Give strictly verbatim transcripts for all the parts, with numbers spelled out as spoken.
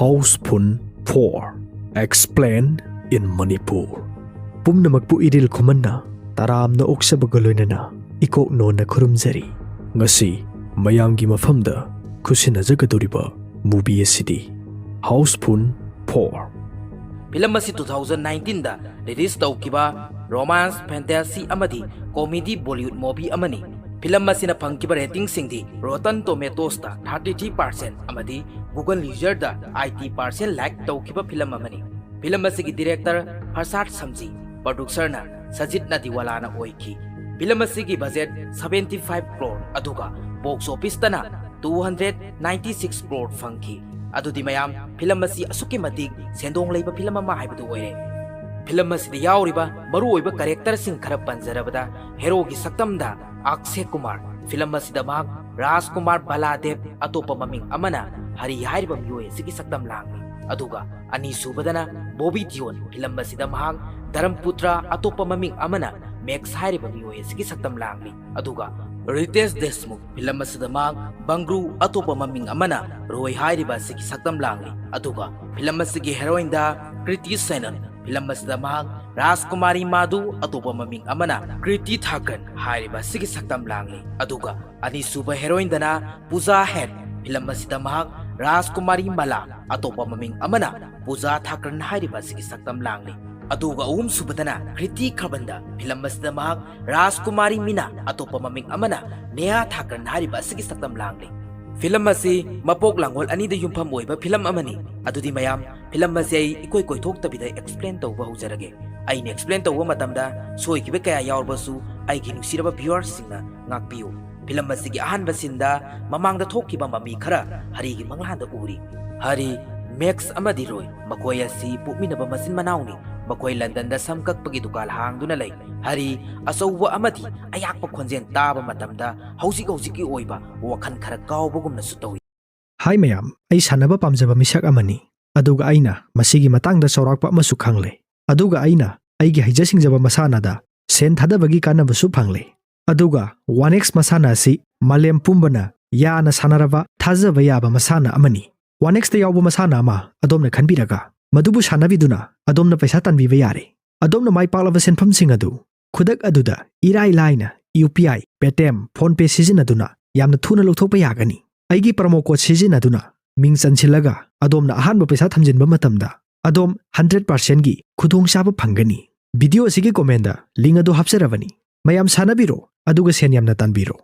Houseful four, Explain in Manipur. ꯄꯨꯝꯅꯃꯛꯄꯨ ꯏꯔꯤꯜ ꯈꯨꯃꯟꯅ ꯇꯔꯥꯝꯅ ꯑꯣꯛꯆꯕꯒ ꯂꯣꯏꯅꯅ ꯏꯀꯣꯛ ꯅꯣꯟꯅ ꯈꯨꯔꯨꯝꯖꯔꯤ꯫ ꯉꯁꯤ ꯃꯌꯥꯝꯒꯤ ꯃꯐꯝꯗ ꯈꯨꯠꯁꯤꯟꯅꯖꯒꯗꯧꯔꯤꯕ movie ꯑꯁꯤꯗꯤ Houseful four꯫ ꯐꯤꯂꯝ ꯑꯁꯤ two thousand nineteen ꯗ release ꯇꯧꯈꯤꯕ romance, fantasy ꯑꯃꯗꯤ comedy Bollywood movie ꯑꯃꯅꯤ꯫ ꯐꯤꯂꯝ ꯑꯁꯤꯅ ꯐꯪꯈꯤꯕ rating ꯁꯤꯡꯗꯤ Rotten Tomatoes ꯇ thirty three percent ꯑꯃꯗꯤ Google user ꯗ eighty percent like ꯇꯧꯈꯤꯕ ꯐꯤꯂꯝ ꯑꯃꯅꯤ꯫ ꯐꯤꯂꯝ ꯑꯁꯤꯒꯤ director ꯐꯔꯁꯥꯗ ꯁꯝꯖꯤ, producer ꯅ ꯁꯖꯤꯠ ꯅꯗꯤꯋꯥꯂꯥꯅ ꯑꯣꯏꯈꯤ꯫ ꯐꯤꯂꯝ ꯑꯁꯤꯒꯤ budget seventy five crore, ꯑꯗꯨꯒ box office ꯇꯅ two hundred ninety six crore ꯐꯪꯈꯤ꯫ ꯑꯗꯨꯗꯤ ꯃꯌꯥꯝ, ꯐꯤꯂꯝ ꯑꯁꯤ ꯑꯁꯨꯛꯀꯤ ꯃꯇꯤꯛ ꯁꯦꯟꯗꯣꯡ ꯂꯩꯕ ꯐꯤꯂꯝ ꯑꯃ ꯍꯥꯏꯕꯗꯨ ꯑꯣꯏꯔꯦ꯫ ꯐꯤꯂꯝ ꯑꯁꯤꯗ ꯌꯥꯎꯔꯤꯕ ꯃꯔꯨꯑꯣꯏꯕ character ꯁꯤꯡ ꯈꯔ ꯄꯟꯖꯔꯕꯗ, hero ꯒꯤ ꯁꯛꯇꯝꯗ ꯑꯛꯁꯦ ꯀꯨꯃꯥꯔ, ꯐꯤꯂꯝ ꯑꯁꯤꯗ ꯃꯍꯥꯛ ꯔꯥꯖꯀꯨꯃꯥꯔ ꯕꯂꯥꯗꯦꯕ, ꯑꯇꯣꯞꯄ ꯃꯃꯤꯡ ꯑꯃꯅ ꯍꯔꯤ ꯍꯥꯏꯔꯤꯕ ꯃꯤꯑꯣꯏ ꯑꯁꯤꯒꯤ ꯁꯛꯇꯝ ꯂꯥꯡꯂꯤ꯫ ꯑꯗꯨꯒ ꯑꯅꯤꯁꯨꯕꯗꯅ ꯕꯣꯕꯤ ꯗꯤꯑꯣꯜ, ꯐꯤꯂꯝ ꯑꯁꯤꯗ ꯃꯍꯥꯛ ꯙꯔꯝꯄꯨꯇ꯭ꯔ, ꯑꯇꯣꯞꯄ ꯃꯃꯤꯡ ꯑꯃꯅ ꯃꯦꯛꯁ ꯍꯥꯏꯔꯤꯕ ꯃꯤꯑꯣꯏ ꯑꯁꯤꯒꯤ ꯁꯛꯇꯝ ꯂꯥꯡꯂꯤ꯫ ꯑꯗꯨꯒ ꯔꯤꯇꯦꯁ ꯗꯦꯁꯃꯨꯈ, ꯐꯤꯂꯝ ꯑꯁꯤꯗ ꯃꯍꯥꯛ ꯕꯪꯒ꯭ꯔꯨ, ꯑꯇꯣꯞꯄ ꯃꯃꯤꯡ ꯑꯃꯅ ꯔꯣꯏ ꯍꯥꯏꯔꯤꯕ ꯑꯁꯤꯒꯤ ꯁꯛꯇꯝ ꯂꯥꯡꯂꯤ꯫ ꯑꯗꯨꯒ ꯐꯤꯂꯝ ꯑꯁꯤꯒꯤ heroine ꯗ ꯀ꯭ꯔꯤꯇꯤ ꯁꯦꯅꯟ, ꯐꯤꯂꯝ ꯑꯁꯤꯗ ꯃꯍꯥꯛ ꯔꯥꯖꯀꯨꯃꯥꯔꯤ ꯃꯥꯙꯨ, ꯑꯇꯣꯞꯄ ꯃꯃꯤꯡ ꯑꯃꯅ ꯀ꯭ꯔꯤꯇꯤ ꯊꯥꯀꯔꯟ ꯍꯥꯏꯔꯤꯕ ꯑꯁꯤꯒꯤ ꯁꯛꯇꯝ ꯂꯥꯡꯂꯤ꯫ ꯑꯗꯨꯒ ꯑꯅꯤꯁꯨꯕ heroine ꯗꯅ ꯄꯨꯖꯥ ꯍꯦꯠ, ꯐꯤꯂꯝ ꯑꯁꯤꯗ ꯃꯍꯥꯛ ꯔꯥꯖꯀꯨꯃꯥꯔꯤ ꯃꯂꯥ, ꯑꯇꯣꯞꯄ ꯃꯃꯤꯡ ꯑꯃꯅ ꯄꯨꯖꯥ ꯊꯥꯀꯔꯟ ꯍꯥꯏꯔꯤꯕ ꯑꯁꯤꯒꯤ ꯁꯛꯇꯝ ꯂꯥꯡꯂꯤ꯫ ꯑꯗꯨꯒ ꯑꯍꯨꯝꯁꯨꯕꯗꯅ ꯀ꯭ꯔꯤꯇꯤ ꯈꯔꯕꯟꯗ, ꯐꯤꯂꯝ ꯑꯁꯤꯗ ꯃꯍꯥꯛ ꯔꯥꯖꯀꯨꯃꯥꯔꯤ ꯃꯤꯅꯥ, ꯑꯇꯣꯞꯄ ꯃꯃꯤꯡ ꯑꯃꯅ ꯅꯦꯍꯥ ꯊꯥꯀꯔꯟ ꯍꯥꯏꯔꯤꯕ ꯑꯁꯤꯒꯤ ꯁꯛꯇꯝ ꯂꯥꯡꯂꯤ꯫ ꯐꯤꯂꯝ ꯑꯁꯤ ꯃꯄꯣꯛ ꯂꯥꯡꯒꯣꯜ ꯑꯅꯤꯗ ꯌꯨꯝꯐꯝ ꯑꯣꯏꯕ ꯐꯤꯂꯝ ꯑꯃꯅꯤ꯫ ꯑꯗꯨꯗꯤ ꯃꯌꯥꯝ, ꯐꯤꯂꯝ ꯑꯁꯤ ꯑꯩ ꯏꯀꯣꯏ ꯀꯣꯏꯊꯣꯛꯇꯕꯤꯗ explain ꯇꯧꯕ ꯍꯧꯖꯔꯒꯦ꯫ ꯑꯩꯅ explain ꯇꯧꯕ ꯃꯇꯝꯗ ꯁꯣꯏꯈꯤꯕ ꯀꯌꯥ ꯌꯥꯎꯔꯕꯁꯨ ꯑꯩꯒꯤ ꯅꯨꯡꯁꯤꯔꯕ viewer ꯁꯤꯡꯅ ꯉꯥꯛꯄꯤꯌꯨ꯫ ꯐꯤꯂꯝ ꯑꯁꯤꯒꯤ ꯑꯍꯥꯟꯕ scene ꯗ ꯃꯃꯥꯡꯗ ꯊꯣꯛꯈꯤꯕ ꯃꯃꯤ ꯈꯔ ꯍꯔꯤꯒꯤ ꯃꯪꯂꯥꯟꯗ ꯎꯔꯤ꯫ ꯍꯔꯤ, ꯃꯦꯛꯁ ꯑꯃꯗꯤ ꯔꯣꯏ, ꯃꯈꯣꯏ ꯑꯁꯤ ꯄꯣꯛꯃꯤꯟꯅꯕ ꯃꯆꯤꯟ ꯃꯅꯥꯎꯅꯤ꯫ ꯃꯈꯣꯏ ꯂꯟꯗꯟꯗ ꯁꯝ ꯀꯛꯄꯒꯤ ꯗꯨꯀꯥꯟ ꯍꯥꯡꯗꯨꯅ ꯂꯩ꯫ ꯍꯔꯤ, ꯑꯆꯧꯕ ꯑꯃꯗꯤ ꯑꯌꯥꯛꯄ ꯈꯣꯟꯖꯦꯜ ꯇꯥꯕ ꯃꯇꯝꯗ ꯍꯧꯖꯤꯛ ꯍꯧꯖꯤꯛꯀꯤ ꯑꯣꯏꯕ ꯋꯥꯈꯜ ꯈꯔ ꯀꯥꯎꯕꯒꯨꯝꯅꯁꯨ ꯇꯧꯏ꯫ ꯍꯥꯏ ꯃꯌꯥꯝ, ꯑꯩ ꯁꯥꯟꯅꯕ ꯄꯥꯝꯖꯕ ꯃꯤꯁꯛ ꯑꯃꯅꯤ, ꯑꯗꯨꯒ ꯑꯩꯅ ꯃꯁꯤꯒꯤ ꯃꯇꯥꯡꯗ ꯆꯥꯎꯔꯥꯛꯄ ꯑꯃꯁꯨ ꯈꯪꯂꯦ, ꯑꯗꯨꯒ ꯑꯩꯅ ꯑꯩꯒꯤ ꯍꯩꯖ ꯁꯤꯡꯖꯕ ꯃꯁꯥꯟꯅꯗ ꯁꯦꯟ ꯊꯥꯗꯕꯒꯤ ꯀꯥꯟꯅꯕꯁꯨ ꯐꯪꯂꯦ, ꯑꯗꯨꯒ ꯋꯥꯟ ꯑꯦꯛꯁ ꯃꯁꯥꯟꯅ ꯑꯁꯤ ꯃꯥꯂꯦꯝ ꯄꯨꯝꯕꯅ ꯌꯥꯅ ꯁꯥꯟꯅꯔꯕ ꯊꯥꯖꯕ ꯌꯥꯕ ꯃꯁꯥꯟꯅ ꯑꯃꯅꯤ꯫ ꯋꯥꯟ ꯑꯦꯛꯁꯇ ꯌꯥꯎꯕ ꯃꯁꯥꯟꯅ ꯑꯃ ꯑꯗꯣꯝꯅ ꯈꯟꯕꯤꯔꯒ ꯃꯗꯨꯕꯨ ꯁꯥꯟꯅꯕꯤꯗꯨꯅ ꯑꯗꯣꯝꯅ ꯄꯩꯁꯥ ꯇꯥꯟꯕꯤꯕ ꯌꯥꯔꯦ꯫ ꯑꯗꯣꯝꯅ ꯃꯥꯏ ꯄꯥꯛꯂꯕ ꯁꯦꯟꯐꯝꯁꯤꯡ ꯑꯗꯨ ꯈꯨꯗꯛ ꯑꯗꯨꯗ ꯏꯔꯥꯏ ꯂꯥꯏꯅ U P I, Paytm, PhonePe ꯁꯤꯖꯤꯟꯅꯗꯨꯅ ꯌꯥꯝꯅ ꯊꯨꯅ ꯂꯧꯊꯣꯛꯄ ꯌꯥꯒꯅꯤ꯫ ꯑꯩꯒꯤ promo code ꯁꯤꯖꯤꯟꯅꯗꯨꯅ ꯃꯤꯡ ꯆꯟꯁꯤꯜꯂꯒ ꯑꯗꯣꯝꯅ ꯑꯍꯥꯟꯕ ꯄꯩꯁꯥ ꯊꯝꯖꯤꯟꯕ ꯃꯇꯝꯗ ꯑꯗꯣꯝ ꯍꯟꯗ꯭ꯔꯦꯠ ꯄꯥꯔꯁꯦꯟꯒꯤ ꯈꯨꯗꯣꯡꯆꯥꯕ ꯐꯪꯒꯅꯤ꯫ ꯚꯤꯗꯤꯑꯣ ꯑꯁꯤꯒꯤ comment ꯂꯤꯡ ꯑꯗꯨ ꯍꯥꯞꯆꯔꯕꯅꯤ꯫ ꯃꯌꯥꯝ ꯁꯥꯟꯅꯕꯤꯔꯣ ꯑꯗꯨꯒ ꯁꯦꯟ ꯌꯥꯝꯅ ꯇꯥꯟꯕꯤꯔꯣ꯫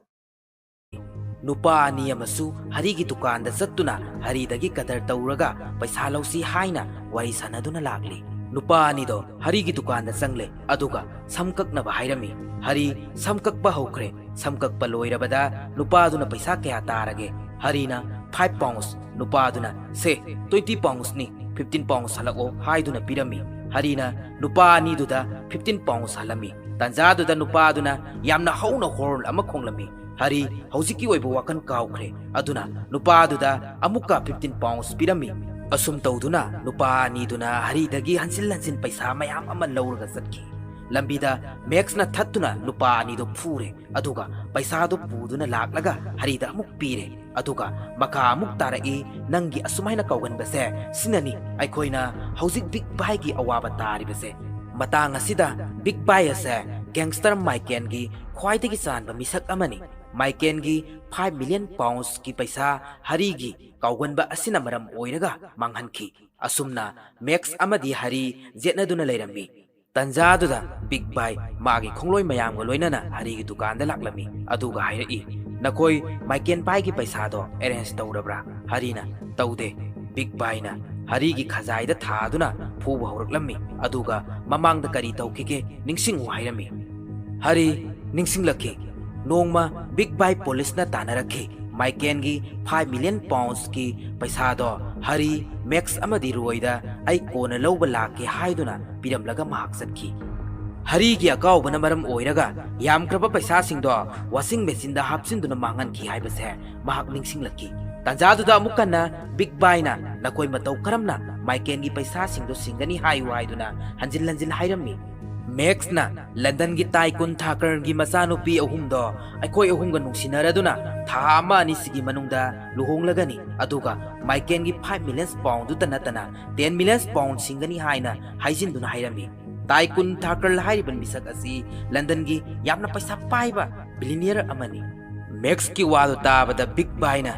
ꯅꯨꯄꯥ ꯑꯅꯤ ꯑꯃꯁꯨ ꯍꯔꯤꯒꯤ ꯗꯨꯀꯥꯟꯗ ꯆꯠꯇꯨꯅ ꯍꯔꯤꯗꯒꯤ ꯀꯗꯔ ꯇꯧꯔꯒ ꯄꯩꯁꯥ ꯂꯧꯁꯤ ꯍꯥꯏꯅ ꯋꯥꯔꯤ ꯁꯥꯟꯅꯗꯨꯅ ꯂꯥꯛꯂꯤ꯫ ꯅꯨꯄꯥ ꯑꯅꯤꯗꯣ ꯍꯔꯤꯒꯤ ꯗꯨꯀꯥꯟꯗ ꯆꯪꯂꯦ, ꯑꯗꯨꯒ ꯁꯝ ꯀꯛꯅꯕ ꯍꯥꯏꯔꯝꯃꯤ꯫ ꯍꯔꯤ ꯁꯝ ꯀꯛꯄ ꯍꯧꯈ꯭ꯔꯦ꯫ ꯁꯝ ꯀꯛꯄ ꯂꯣꯏꯔꯕꯗ ꯅꯨꯄꯥꯗꯨꯅ ꯄꯩꯁꯥ ꯀꯌꯥ ꯇꯥꯔꯒꯦ? ꯍꯔꯤꯅ five pounds, ꯅꯨꯄꯥꯗꯨꯅ "ꯁꯦ, twenty poundsꯅꯤ, fifteen pounds ꯍꯜꯂꯛꯑꯣ" ꯍꯥꯏꯗꯨꯅ ꯄꯤꯔꯝꯃꯤ꯫ ꯍꯔꯤꯅ ꯅꯨꯄꯥ ꯑꯅꯤꯗꯨꯗ fifteen pounds ꯍꯜꯂꯝꯃꯤ꯫ ꯇꯥꯟꯖꯥꯗꯨꯗ ꯅꯨꯄꯥꯗꯨꯅ ꯌꯥꯝꯅ ꯍꯧꯅ horn ꯑꯃ ꯈꯣꯡꯂꯝꯃꯤ꯫ ꯍꯔꯤ ꯍꯧꯖꯤꯛꯀꯤ ꯑꯣꯏꯕ ꯋꯥꯈꯜ ꯀꯥꯎꯈ꯭ꯔꯦ, ꯑꯗꯨꯅ ꯅꯨꯄꯥꯗꯨꯗ ꯑꯃꯨꯛꯀ fifteen pounds ꯄꯤꯔꯝꯃꯤ꯫ ꯑꯁꯨꯝ ꯇꯧꯗꯨꯅ ꯅꯨꯄꯥ ꯑꯅꯤꯗꯨꯅ ꯍꯔꯤꯗꯒꯤ ꯍꯟꯖꯤꯟ ꯍꯟꯖꯤꯟ ꯄꯩꯁꯥ ꯃꯌꯥꯝ ꯑꯃ ꯂꯧꯔꯒ ꯆꯠꯈꯤ꯫ ꯂꯝꯕꯤꯗ ꯃꯦꯛꯁꯅ ꯊꯠꯇꯨꯅ ꯅꯨꯄꯥ ꯑꯅꯤꯗꯨ ꯐꯨꯔꯦ, ꯑꯗꯨꯒ ꯄꯩꯁꯥꯗꯨ ꯄꯨꯗꯨꯅ ꯂꯥꯛꯂꯒ ꯍꯔꯤꯗ ꯑꯃꯨꯛ ꯄꯤꯔꯦ꯫ ꯑꯗꯨꯒ ꯃꯈꯥ ꯑꯃꯨꯛ ꯇꯥꯔꯛꯏ, "ꯅꯪꯒꯤ ꯑꯁꯨꯃꯥꯏꯅ ꯀꯥꯎꯒꯟꯕꯁꯦ ꯁꯤꯅꯅꯤ ꯑꯩꯈꯣꯏꯅ ꯍꯧꯖꯤꯛ ꯕꯤꯛ ꯕꯥꯏꯒꯤ ꯑꯋꯥꯕ ꯇꯥꯔꯤꯕꯁꯦ꯫" ꯃꯇꯥꯡ ꯑꯁꯤꯗ ꯕꯤꯛ ꯕꯥꯏ ꯑꯁꯦ gangster ꯃꯥꯏꯀꯦꯟꯒꯤ ꯈ꯭ꯋꯥꯏꯗꯒꯤ ꯆꯥꯟꯕ ꯃꯤꯁꯛ ꯑꯃꯅꯤ꯫ ꯃꯥꯏꯀꯦꯟꯒꯤ five million poundsꯀꯤ ꯄꯩꯁꯥ ꯍꯔꯤꯒꯤ ꯀꯥꯎꯒꯟꯕ ꯑꯁꯤꯅ ꯃꯔꯝ ꯑꯣꯏꯔꯒ ꯃꯥꯡꯍꯟꯈꯤ꯫ ꯑꯁꯨꯝꯅ ꯃꯦꯛꯁ ꯑꯃꯗꯤ ꯍꯔꯤ ꯌꯦꯠꯅꯗꯨꯅ ꯂꯩꯔꯝꯃꯤ꯫ ꯇꯟꯖꯥꯗꯨꯗ ꯕꯤꯛ ꯕꯥꯏ ꯃꯥꯒꯤ ꯈꯣꯡꯂꯣꯏ ꯃꯌꯥꯝꯒ ꯂꯣꯏꯅꯅ ꯍꯔꯤꯒꯤ ꯗꯨꯀꯥꯟꯗ ꯂꯥꯛꯂꯝꯃꯤ, ꯑꯗꯨꯒ ꯍꯥꯏꯔꯛꯏ, "ꯅꯈꯣꯏ ꯃꯥꯏꯀꯦꯟ ꯕꯥꯏꯒꯤ ꯄꯩꯁꯥꯗꯣ arrange ꯇꯧꯔꯕ꯭ꯔꯥ?" ꯍꯔꯤꯅ, "ꯇꯧꯗꯦ꯫" ꯕꯤꯛ ꯕꯥꯏꯅ ꯍꯔꯤꯒꯤ ꯈꯖꯥꯏꯗ ꯊꯥꯗꯨꯅ ꯐꯨꯕ ꯍꯧꯔꯛꯂꯝꯃꯤ, ꯑꯗꯨꯒ ꯃꯃꯥꯡꯗ ꯀꯔꯤ ꯇꯧꯈꯤꯒꯦ ꯅꯤꯡꯁꯤꯡꯉꯨ ꯍꯥꯏꯔꯝꯃꯤ꯫ ꯍꯔꯤ ꯅꯤꯡꯁꯤꯡꯂꯛꯈꯤ꯫ ꯅꯣꯡꯃ ꯕꯤꯛ ꯕꯥꯏ ꯄꯨꯂꯤꯁꯅ ꯇꯥꯟꯅꯔꯛꯈꯤ꯫ ꯃꯥꯏꯀꯦꯟꯒꯤ five million poundsꯀꯤ ꯄꯩꯁꯥꯗꯣ ꯍꯔꯤ, ꯃꯦꯛꯁ ꯑꯃꯗꯤ ꯔꯣꯏꯗ "ꯑꯩ ꯀꯣꯟꯅ ꯂꯧꯕ ꯂꯥꯛꯀꯦ" ꯍꯥꯏꯗꯨꯅ ꯄꯤꯔꯝꯂꯒ ꯃꯍꯥꯛ ꯆꯠꯈꯤ꯫ ꯍꯔꯤꯒꯤ ꯑꯀꯥꯎꯕꯅ ꯃꯔꯝ ꯑꯣꯏꯔꯒ ꯌꯥꯝꯈ꯭ꯔꯕ ꯄꯩꯁꯥꯁꯤꯡꯗꯣ washing machineꯗ ꯍꯥꯞꯆꯤꯟꯗꯨꯅ ꯃꯥꯡꯍꯟꯈꯤ ꯍꯥꯏꯕꯁꯦ ꯃꯍꯥꯛ ꯅꯤꯡꯁꯤꯡꯂꯛꯈꯤ꯫ ꯇꯥꯟꯖꯥꯗꯨꯗ ꯑꯃꯨꯛ ꯍꯟꯅ ꯕꯤꯛ ꯕꯥꯏꯅ "ꯅꯈꯣꯏ ꯃꯇꯧ ꯀꯔꯝꯅ ꯃꯥꯏꯀꯦꯟꯒꯤ ꯄꯩꯁꯥꯁꯤꯡꯗꯣ ꯁꯤꯡꯒꯅꯤ ꯍꯥꯏꯌꯨ" ꯍꯥꯏꯗꯨꯅ ꯍꯟꯖꯤꯟ ꯍꯟꯖꯤꯟ ꯍꯥꯏꯔꯝꯃꯤ꯫ ꯃꯦꯛꯁꯅ ꯂꯟꯗꯟꯒꯤ ꯇꯥꯏꯀꯨꯟ ꯊꯥꯀꯔꯒꯤ ꯃꯆꯥꯅꯨꯄꯤ ꯑꯍꯨꯝꯗꯣ ꯑꯩꯈꯣꯏ ꯑꯍꯨꯝꯒ ꯅꯨꯡꯁꯤꯅꯔꯗꯨꯅ ꯊꯥ ꯑꯃ ꯑꯅꯤꯁꯤꯒꯤ ꯃꯅꯨꯡꯗ ꯂꯨꯍꯣꯡꯂꯒꯅꯤ, ꯑꯗꯨꯒ ꯃꯥꯏꯀꯦꯟꯒꯤ five million pound ꯗꯨꯇ ꯅꯠꯇꯅ ten million pound ꯁꯤꯡꯒꯅꯤ ꯍꯥꯏꯅ ꯍꯥꯏꯖꯤꯟꯗꯨꯅ ꯍꯥꯏꯔꯝꯃꯤ꯫ ꯇꯥꯏꯀꯨꯟ ꯊꯥꯀꯔ ꯍꯥꯏꯔꯤꯕ ꯃꯤꯁꯛ ꯑꯁꯤ ꯂꯟꯗꯟꯒꯤ ꯌꯥꯝꯅ ꯄꯩꯁꯥ ꯄꯥꯏꯕ billionaire ꯑꯃꯅꯤ꯫ ꯃꯦꯛꯁꯀꯤ ꯋꯥꯗꯨ ꯇꯥꯕꯗ ꯕꯤꯛ ꯕꯥꯏꯅ,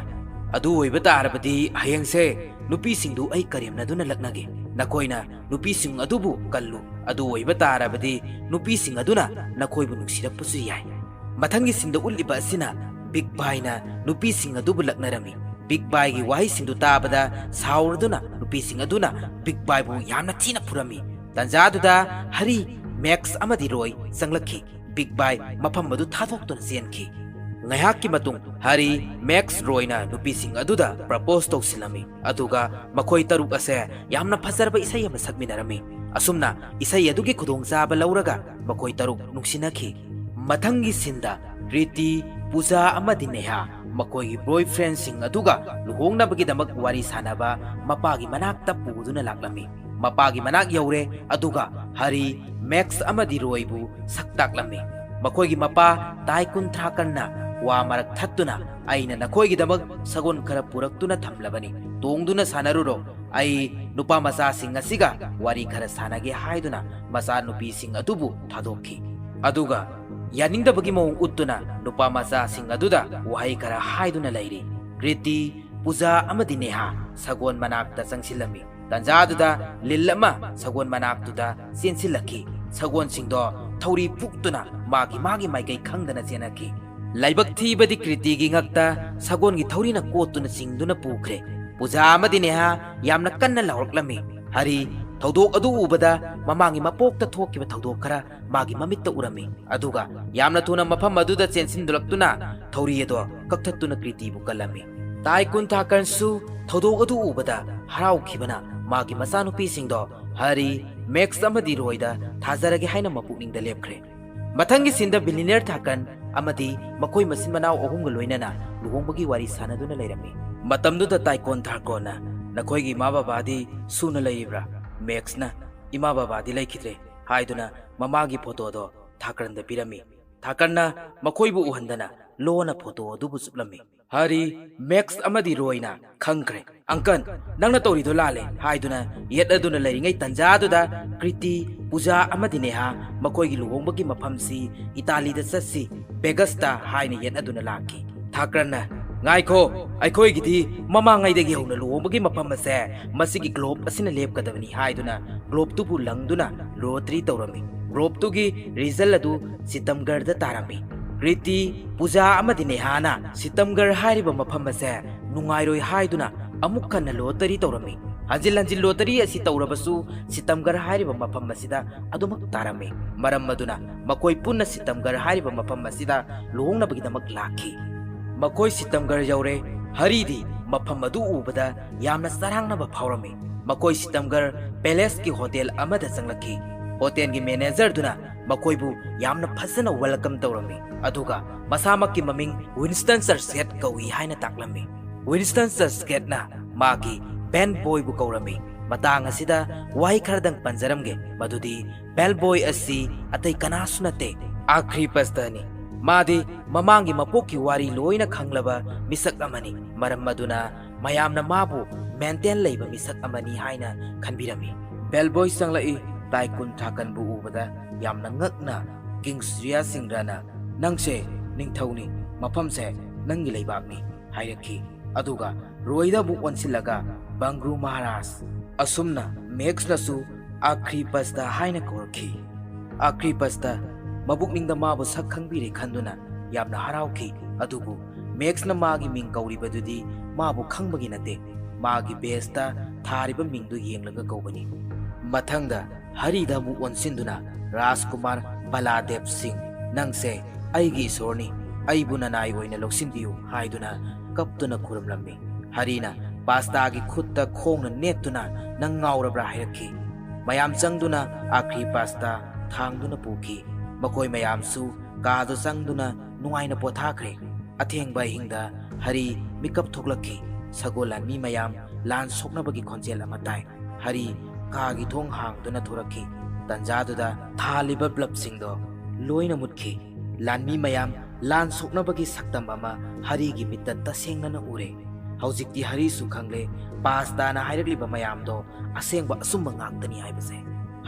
"ꯑꯗꯨ ꯑꯣꯏꯕ ꯇꯥꯔꯕꯗꯤ ꯍꯌꯦꯡꯁꯦ ꯅꯨꯄꯤꯁꯤꯡꯗꯨ ꯑꯩ ꯀꯔꯦꯝꯅꯗꯨꯅ ꯂꯛꯅꯒꯦ꯫ ꯅꯈꯣꯏꯅ ꯅꯨꯄꯤꯁꯤꯡ ꯑꯗꯨꯕꯨ ꯀꯜꯂꯨ꯫ ꯑꯗꯨ ꯑꯣꯏꯕ ꯇꯥꯔꯕꯗꯤ ꯅꯨꯄꯤꯁꯤꯡ ꯑꯗꯨꯅ ꯅꯈꯣꯏꯕꯨ ꯅꯨꯡꯁꯤꯔꯛꯄꯁꯨ ꯌꯥꯏ"꯫ ꯃꯊꯪꯒꯤ ꯁꯤꯟꯗ ꯎꯠꯂꯤꯕ ꯑꯁꯤꯅ ꯕꯤꯛ ꯕꯥꯏꯅ ꯅꯨꯄꯤꯁꯤꯡ ꯑꯗꯨꯕꯨ ꯂꯛꯅꯔꯝꯃꯤ꯫ ꯕꯤꯛ ꯕꯥꯏꯒꯤ ꯋꯥꯍꯩꯁꯤꯡꯗꯨ ꯇꯥꯕꯗ ꯁꯥꯎꯔꯗꯨꯅ ꯅꯨꯄꯤꯁꯤꯡ ꯑꯗꯨꯅ ꯕꯤꯛ ꯕꯥꯏꯕꯨ ꯌꯥꯝꯅ ꯊꯤꯅ ꯐꯨꯔꯝꯃꯤ꯫ ꯇꯟꯖꯥꯗꯨꯗ ꯍꯔꯤ, ꯃꯦꯛꯁ ꯑꯃꯗꯤ ꯔꯣꯏ ꯆꯪꯂꯛꯈꯤ꯫ ꯕꯤꯛ ꯕꯥꯏ ꯃꯐꯝ ꯑꯗꯨ ꯊꯥꯗꯣꯛꯇꯨꯅ ꯆꯦꯟꯈꯤ꯫ ꯉꯥꯏꯍꯥꯛꯀꯤ ꯃꯇꯨꯡ ꯍꯔꯤ, ꯃꯦꯛꯁ, ꯔꯣꯏꯅ ꯅꯨꯄꯤꯁꯤꯡ ꯑꯗꯨꯗ propose ꯇꯧꯁꯤꯜꯂꯝꯃꯤ, ꯑꯗꯨꯒ ꯃꯈꯣꯏ ꯇꯔꯨꯛ ꯑꯁꯦ ꯌꯥꯝꯅ ꯐꯖꯔꯕ ꯏꯁꯩ ꯑꯃ ꯁꯛꯃꯤꯟꯅꯔꯝꯃꯤ꯫ ꯑꯁꯨꯝꯅ ꯏꯁꯩ ꯑꯗꯨꯒꯤ ꯈꯨꯗꯣꯡꯆꯥꯕ ꯂꯧꯔꯒ ꯃꯈꯣꯏ ꯇꯔꯨꯛ ꯅꯨꯡꯁꯤꯅꯈꯤ꯫ ꯃꯊꯪꯒꯤ ꯁꯤꯟꯗ ꯀ꯭ꯔꯤꯇꯤ, ꯄꯨꯖꯥ ꯑꯃꯗꯤ ꯅꯦꯍꯥ ꯃꯈꯣꯏꯒꯤ boyfriendꯁꯤꯡ ꯑꯗꯨꯒ ꯂꯨꯍꯣꯡꯅꯕꯒꯤꯗꯃꯛ ꯋꯥꯔꯤ ꯁꯥꯅꯕ ꯃꯄꯥꯒꯤ ꯃꯅꯥꯛꯇ ꯄꯨꯗꯨꯅ ꯂꯥꯛꯂꯝꯃꯤ꯫ ꯃꯄꯥꯒꯤ ꯃꯅꯥꯛ ꯌꯧꯔꯦ, ꯑꯗꯨꯒ ꯍꯔꯤ, ꯃꯦꯛꯁ ꯑꯃꯗꯤ ꯔꯣꯏꯕꯨ ꯁꯛ ꯇꯥꯛꯂꯝꯃꯤ꯫ ꯃꯈꯣꯏꯒꯤ ꯃꯄꯥ ꯇꯥꯏꯀꯨꯟ ꯊꯥꯀꯔꯅ ꯋꯥ ꯃꯔꯛ ꯊꯠꯇꯨꯅ, "ꯑꯩꯅ ꯅꯈꯣꯏꯒꯤꯗꯃꯛ ꯁꯒꯣꯜ ꯈꯔ ꯄꯨꯔꯛꯇꯨꯅ ꯊꯝꯂꯕꯅꯤ, ꯇꯣꯡꯗꯨꯅ ꯁꯥꯟꯅꯔꯨꯔꯣ꯫ ꯑꯩ ꯅꯨꯄꯥ ꯃꯆꯥꯁꯤꯡ ꯑꯁꯤꯒ ꯋꯥꯔꯤ ꯈꯔ ꯁꯥꯟꯅꯒꯦ" ꯍꯥꯏꯗꯨꯅ ꯃꯆꯥꯅꯨꯄꯤꯁꯤꯡ ꯑꯗꯨꯕꯨ ꯊꯥꯗꯣꯛꯈꯤ꯫ ꯑꯗꯨꯒ ꯌꯥꯅꯤꯡꯗꯕꯒꯤ ꯃꯑꯣꯡ ꯎꯠꯇꯨꯅ ꯅꯨꯄꯥ ꯃꯆꯥꯁꯤꯡ ꯑꯗꯨꯗ ꯋꯥꯍꯩ ꯈꯔ ꯍꯥꯏꯗꯨꯅ ꯂꯩꯔꯤ꯫ ꯀ꯭ꯔꯤꯇꯤ, ꯄꯨꯖꯥ ꯑꯃꯗꯤ ꯅꯦꯍꯥ ꯁꯒꯣꯜ ꯃꯅꯥꯛꯇ ꯆꯪꯁꯤꯜꯂꯝꯃꯤ꯫ ꯇꯟꯖꯥꯗꯨꯗ ꯂꯤꯜ ꯑꯃ ꯁꯒꯣꯜ ꯃꯅꯥꯛꯇꯨꯗ ꯆꯦꯟꯁꯤꯜꯂꯛꯈꯤ꯫ ꯁꯒꯣꯜꯁꯤꯡꯗꯣ ꯊꯧꯔꯤ ꯐꯨꯛꯇꯨꯅ ꯃꯥꯒꯤ ꯃꯥꯒꯤ ꯃꯥꯏꯀꯩ ꯈꯪꯗꯅ ꯆꯦꯟꯅꯈꯤ꯫ ꯂꯥꯏꯕꯛ ꯊꯤꯕꯗꯤ ꯀ꯭ꯔꯤꯇꯤꯒꯤ ꯉꯛꯇ ꯁꯒꯣꯜꯒꯤ ꯊꯧꯔꯤꯅ ꯀꯣꯠꯇꯨꯅ ꯆꯤꯡꯗꯨꯅ ꯄꯨꯈ꯭ꯔꯦ꯫ ꯄꯨꯖꯥ ꯑꯃꯗꯤ ꯅꯦꯍꯥ ꯌꯥꯝꯅ ꯀꯟꯅ ꯂꯥꯎꯔꯛꯂꯝꯃꯤ꯫ ꯍꯔꯤ, ꯊꯧꯗꯣꯛ ꯑꯗꯨ ꯎꯕꯗ ꯃꯃꯥꯡꯒꯤ ꯃꯄꯣꯛꯇ ꯊꯣꯛꯈꯤꯕ ꯊꯧꯗꯣꯛ ꯈꯔ ꯃꯥꯒꯤ ꯃꯃꯤꯠꯇ ꯎꯔꯝꯃꯤ, ꯑꯗꯨꯒ ꯌꯥꯝꯅ ꯊꯨꯅ ꯃꯐꯝ ꯑꯗꯨꯗ ꯆꯦꯟꯁꯤꯟꯗꯨꯂꯛꯇꯨꯅ ꯊꯧꯔꯤ ꯑꯗꯣ ꯀꯛꯊꯠꯇꯨꯅ ꯀ꯭ꯔꯤꯇꯤꯕꯨ ꯀꯜꯂꯝꯃꯤ꯫ ꯇꯥꯏꯀꯨꯟ ꯊꯥꯀꯔꯟꯁꯨ ꯊꯧꯗꯣꯛ ꯑꯗꯨ ꯎꯕꯗ ꯍꯔꯥꯎꯈꯤꯕꯅ ꯃꯥꯒꯤ ꯃꯆꯥꯅꯨꯄꯤꯁꯤꯡꯗꯣ ꯍꯔꯤ, ꯃꯦꯛꯁ ꯑꯃꯗꯤ ꯔꯣꯏꯗ ꯊꯥꯖꯔꯒꯦ ꯍꯥꯏꯅ ꯃꯄꯨꯛꯅꯤꯡꯗ ꯂꯦꯞꯈ꯭ꯔꯦ꯫ ꯃꯊꯪꯒꯤ ꯁꯤꯟꯗ billionaire ꯊꯥꯀꯔꯟ ꯑꯃꯗꯤ ꯃꯈꯣꯏ ꯃꯆꯤꯟ ꯃꯅꯥꯎ ꯑꯍꯨꯝꯒ ꯂꯣꯏꯅꯅ ꯂꯨꯍꯣꯡꯕꯒꯤ ꯋꯥꯔꯤ ꯁꯥꯟꯅꯗꯨꯅ ꯂꯩꯔꯝꯃꯤ꯫ ꯃꯇꯝꯗꯨꯗ ꯇꯥꯏꯀꯣꯟ ꯊꯥꯀꯔꯟꯅ, "ꯅꯈꯣꯏꯒꯤ ꯏꯃꯥ ꯕꯕꯥꯗꯤ ꯁꯨꯅ ꯂꯩꯔꯤꯕ꯭ꯔꯥ?" ꯃꯦꯛꯁꯅ, "ꯏꯃꯥ ꯕꯕꯥꯗꯤ ꯂꯩꯈꯤꯗ꯭ꯔꯦ, ꯍꯥꯏꯗꯨꯅ ꯃꯃꯥꯒꯤ ꯐꯣꯇꯣꯗꯣ ꯊꯥꯀ꯭ꯔꯟꯗ ꯄꯤꯔꯝꯃꯤ꯫ ꯊꯥꯀ꯭ꯔꯟꯅ ꯃꯈꯣꯏꯕꯨ ꯎꯍꯟꯗꯅ ꯂꯣꯟꯅ ꯐꯣꯇꯣ ꯑꯗꯨꯕꯨ ꯆꯨꯞꯂꯝꯃꯤ꯫ ꯍꯔꯤ, ꯃꯦꯛꯁ ꯑꯃꯗꯤ ꯔꯣꯏꯅ ꯈꯪꯈ꯭ꯔꯦ꯫ "ꯑꯪꯀꯜ, ꯅꯪꯅ ꯇꯧꯔꯤꯗꯣ ꯂꯥꯜꯂꯦ" ꯍꯥꯏꯗꯨꯅ ꯌꯦꯠꯅꯗꯨꯅ ꯂꯩꯔꯤꯉꯩ ꯇꯟꯖꯥꯗꯨꯗ ꯀ꯭ꯔꯤꯇꯤ, ꯄꯨꯖꯥ ꯑꯃꯗꯤ ꯅꯦꯍꯥ ꯃꯈꯣꯏꯒꯤ ꯂꯨꯍꯣꯡꯕꯒꯤ ꯃꯐꯝꯁꯤ ꯏꯇꯥꯂꯤꯗ ꯆꯠꯁꯤ, ꯚꯦꯒꯁꯇ ꯍꯥꯏꯅ ꯌꯦꯠꯅꯗꯨꯅ ꯂꯥꯛꯈꯤ꯫ ꯊꯥꯀ꯭ꯔꯟꯅ, "ꯉꯥꯏꯈꯣ, ꯑꯩꯈꯣꯏꯒꯤꯗꯤ ꯃꯃꯥꯡꯉꯩꯗꯒꯤ ꯍꯧꯅ ꯂꯨꯍꯣꯡꯕꯒꯤ ꯃꯐꯝ ꯑꯁꯦ ꯃꯁꯤꯒꯤ ꯒ꯭ꯂꯣꯕ ꯑꯁꯤꯅ ꯂꯦꯞꯀꯗꯕꯅꯤ" ꯍꯥꯏꯗꯨꯅ ꯒ꯭ꯂꯣꯕꯇꯨꯕꯨ ꯂꯪꯗꯨꯅ ꯂꯣꯇꯔꯤ ꯇꯧꯔꯝꯃꯤ꯫ ꯒ꯭ꯂꯣꯕꯇꯨꯒꯤ ꯔꯤꯖꯜ ꯑꯗꯨ ꯁꯤꯇꯝꯒꯔꯗ ꯇꯥꯔꯝꯃꯤ꯫ ꯀ꯭ꯔꯤꯇꯤ, ꯄꯨꯖꯥ ꯑꯃꯗꯤ ꯅꯦꯍꯥꯅ ꯁꯤꯇꯝꯒꯔ ꯍꯥꯏꯔꯤꯕ ꯃꯐꯝ ꯑꯁꯦ ꯅꯨꯡꯉꯥꯏꯔꯣꯏ ꯍꯥꯏꯗꯨꯅ ꯑꯃꯨꯛ ꯍꯟꯅ ꯂꯣꯇꯔꯤ ꯇꯧꯔꯝꯃꯤ꯫ ꯍꯟꯖꯤꯜ ꯍꯟꯖꯤꯜ ꯂꯣꯇꯔꯤ ꯑꯁꯤ ꯇꯧꯔꯕꯁꯨ ꯁꯤꯇꯝꯒꯔ ꯍꯥꯏꯔꯤꯕ ꯃꯐꯝ ꯑꯁꯤꯗ ꯑꯗꯨꯃꯛ ꯇꯥꯔꯝꯃꯤ꯫ ꯃꯔꯝ ꯑꯗꯨꯅ ꯃꯈꯣꯏ ꯄꯨꯟꯅ ꯁꯤꯇꯝꯒꯔ ꯍꯥꯏꯔꯤꯕ ꯃꯐꯝ ꯑꯁꯤꯗ ꯂꯨꯍꯣꯡꯅꯕꯒꯤꯗꯃꯛ ꯂꯥꯛꯈꯤ꯫ ꯃꯈꯣꯏ ꯁꯤꯇꯝꯒꯔ ꯌꯧꯔꯦ꯫ ꯍꯔꯤꯗꯤ ꯃꯐꯝ ꯑꯗꯨ ꯎꯕꯗ ꯌꯥꯝꯅ ꯆꯔꯥꯡꯅꯕ ꯐꯥꯎꯔꯝꯃꯤ꯫ ꯃꯈꯣꯏ ꯁꯤꯇꯝꯒꯔ ꯄꯦꯂꯦꯁꯀꯤ ꯍꯣꯇꯦꯜ ꯑꯃꯗ ꯆꯪꯂꯛꯈꯤ꯫ ꯍꯣꯇꯦꯜꯒꯤ ꯃꯦꯅꯦꯖꯔꯗꯨꯅ ꯃꯈꯣꯏꯕꯨ ꯌꯥꯝꯅ ꯐꯖꯅ ꯋꯦꯜꯀꯝ ꯇꯧꯔꯝꯃꯤ, ꯑꯗꯨꯒ ꯃꯁꯥꯃꯛꯀꯤ ꯃꯃꯤꯡ ꯋꯤꯟꯁꯇꯟ ꯆꯔꯆꯒꯦꯠ ꯀꯧꯏ ꯍꯥꯏꯅ ꯇꯥꯛꯂꯝꯃꯤ꯫ ꯋꯤꯟꯁꯇꯟ ꯆꯔꯆꯒꯦꯠꯅ ꯃꯥꯒꯤ ꯕꯦꯟ ꯕꯣꯏꯕꯨ ꯀꯧꯔꯝꯃꯤ꯫ ꯃꯇꯥꯡ ꯑꯁꯤꯗ ꯋꯥꯍꯩ ꯈꯔꯗꯪ ꯄꯟꯖꯔꯝꯒꯦ, ꯃꯗꯨꯗꯤ ꯕꯦꯜ ꯕꯣꯏ ꯑꯁꯤ ꯑꯇꯩ ꯀꯅꯥꯁꯨ ꯅꯠꯇꯦ, ꯑꯥꯈ꯭ꯔꯤꯄꯁꯇꯅꯤ꯫ ꯃꯥꯗꯤ ꯃꯃꯥꯡꯒꯤ ꯃꯄꯣꯛꯀꯤ ꯋꯥꯔꯤ ꯂꯣꯏꯅ ꯈꯪꯂꯕ ꯃꯤꯁꯛ ꯑꯃꯅꯤ, ꯃꯔꯝ ꯑꯗꯨꯅ ꯃꯌꯥꯝꯅ ꯃꯥꯕꯨ ꯃꯦꯟꯇꯦꯟ ꯂꯩꯕ ꯃꯤꯁꯛ ꯑꯃꯅꯤ ꯍꯥꯏꯅ ꯈꯟꯕꯤꯔꯝꯃꯤ꯫ ꯕꯦꯜ ꯕꯣꯏ ꯆꯪꯂꯛꯏ꯫ ꯇꯥꯏꯀꯨꯟ ꯊꯥꯀꯟꯕꯨ ꯎꯕꯗ ꯌꯥꯝꯅ ꯉꯛꯅ ꯀꯤꯡ ꯁꯨꯔꯤꯌꯥ ꯁꯤꯡꯔꯅ, "ꯅꯪꯁꯦ ꯅꯤꯡꯊꯧꯅꯤ, ꯃꯐꯝꯁꯦ ꯅꯪꯒꯤ ꯂꯩꯕꯥꯛꯅꯤ" ꯍꯥꯏꯔꯛꯈꯤ꯫ ꯑꯗꯨꯒ ꯔꯣꯏꯗ ꯑꯃꯨꯛ ꯑꯣꯟꯁꯤꯜꯂꯒ, "ꯕꯪꯒ꯭ꯔꯨ ꯃꯍꯥꯔꯥꯖ"꯫ ꯑꯁꯨꯝꯅ ꯃꯦꯛꯁꯅꯁꯨ ꯑꯥꯈ꯭ꯔꯤꯄꯁꯇ ꯍꯥꯏꯅ ꯀꯧꯔꯛꯈꯤ꯫ ꯑꯥꯈ꯭ꯔꯤꯄꯁꯇ ꯃꯕꯨꯛꯅꯤꯡꯗ ꯃꯥꯕꯨ ꯁꯛ ꯈꯪꯕꯤꯔꯦ ꯈꯟꯗꯨꯅ ꯌꯥꯝꯅ ꯍꯔꯥꯎꯈꯤ꯫ ꯑꯗꯨꯕꯨ ꯃꯦꯛꯁꯅ ꯃꯥꯒꯤ ꯃꯤꯡ ꯀꯧꯔꯤꯕꯗꯨꯗꯤ ꯃꯥꯕꯨ ꯈꯪꯕꯒꯤ ꯅꯠꯇꯦ, ꯃꯥꯒꯤ ꯕꯦꯖꯇ ꯊꯥꯔꯤꯕ ꯃꯤꯡꯗꯨ ꯌꯦꯡꯂꯒ ꯀꯧꯕꯅꯤ꯫ ꯃꯊꯪꯗ ꯍꯔꯤꯗ ꯑꯃꯨꯛ ꯑꯣꯟꯁꯤꯟꯗꯨꯅ, "ꯔꯥꯖꯀꯨꯃꯥꯔ ꯕꯂꯥꯗꯦꯕ ꯁꯤꯡ, ꯅꯪꯁꯦ ꯑꯩꯒꯤ ꯏꯁꯣꯔꯅꯤ, ꯑꯩꯕꯨ ꯅꯅꯥꯏ ꯑꯣꯏꯅ ꯂꯧꯁꯤꯟꯕꯤꯌꯨ" ꯍꯥꯏꯗꯨꯅ ꯀꯞꯇꯨꯅ ꯈꯨꯔꯨꯝꯂꯝꯃꯤ꯫ ꯍꯔꯤꯅ ꯄꯥꯁꯇꯥꯒꯤ ꯈꯨꯠꯇ ꯈꯣꯡꯅ ꯅꯦꯠꯇꯨꯅ, "ꯅꯪ ꯉꯥꯎꯔꯕ꯭ꯔꯥ?" ꯍꯥꯏꯔꯛꯈꯤ꯫ ꯃꯌꯥꯝ ꯆꯪꯗꯨꯅ ꯑꯥꯈ꯭ꯔꯤꯄꯥꯁꯇ ꯊꯥꯡꯗꯨꯅ ꯄꯨꯈꯤ꯫ ꯃꯈꯣꯏ ꯃꯌꯥꯝꯁꯨ ꯀꯥꯗ ꯆꯪꯗꯨꯅ ꯅꯨꯡꯉꯥꯏꯅ ꯄꯣꯊꯥꯈ꯭ꯔꯦ꯫ ꯑꯊꯦꯡꯕ ꯑꯍꯤꯡꯗ ꯍꯔꯤ ꯃꯤꯀꯞ ꯊꯣꯛꯂꯛꯈꯤ꯫ ꯁꯒꯣꯜ ꯂꯥꯟꯃꯤ ꯃꯌꯥꯝ ꯂꯥꯟ ꯁꯣꯛꯅꯕꯒꯤ ꯈꯣꯟꯖꯦꯜ ꯑꯃ ꯇꯥꯏ꯫ ꯍꯔꯤ ꯀꯥꯒꯤ ꯊꯣꯡ ꯍꯥꯡꯗꯨꯅ ꯊꯣꯔꯛꯈꯤ꯫ ꯇꯟꯖꯥꯗꯨꯗ ꯊꯥꯜꯂꯤꯕ ꯕꯜꯕꯁꯤꯡꯗꯣ ꯂꯣꯏꯅ ꯃꯨꯠꯈꯤ꯫ ꯂꯥꯟꯃꯤ ꯃꯌꯥꯝ ꯂꯥꯟ ꯁꯣꯛꯅꯕꯒꯤ ꯁꯛꯇꯝ ꯑꯃ ꯍꯔꯤꯒꯤ ꯃꯤꯠꯇ ꯇꯁꯦꯡꯅꯅ ꯎꯔꯦ꯫ ꯍꯧꯖꯤꯛꯇꯤ ꯍꯔꯤꯁꯨ ꯈꯪꯂꯦ, ꯄꯥꯁꯇꯥꯅ ꯍꯥꯏꯔꯛꯂꯤꯕ ꯃꯌꯥꯝꯗꯣ ꯑꯁꯦꯡꯕ ꯑꯆꯨꯝꯕ ꯉꯥꯛꯇꯅꯤ ꯍꯥꯏꯕꯁꯦ꯫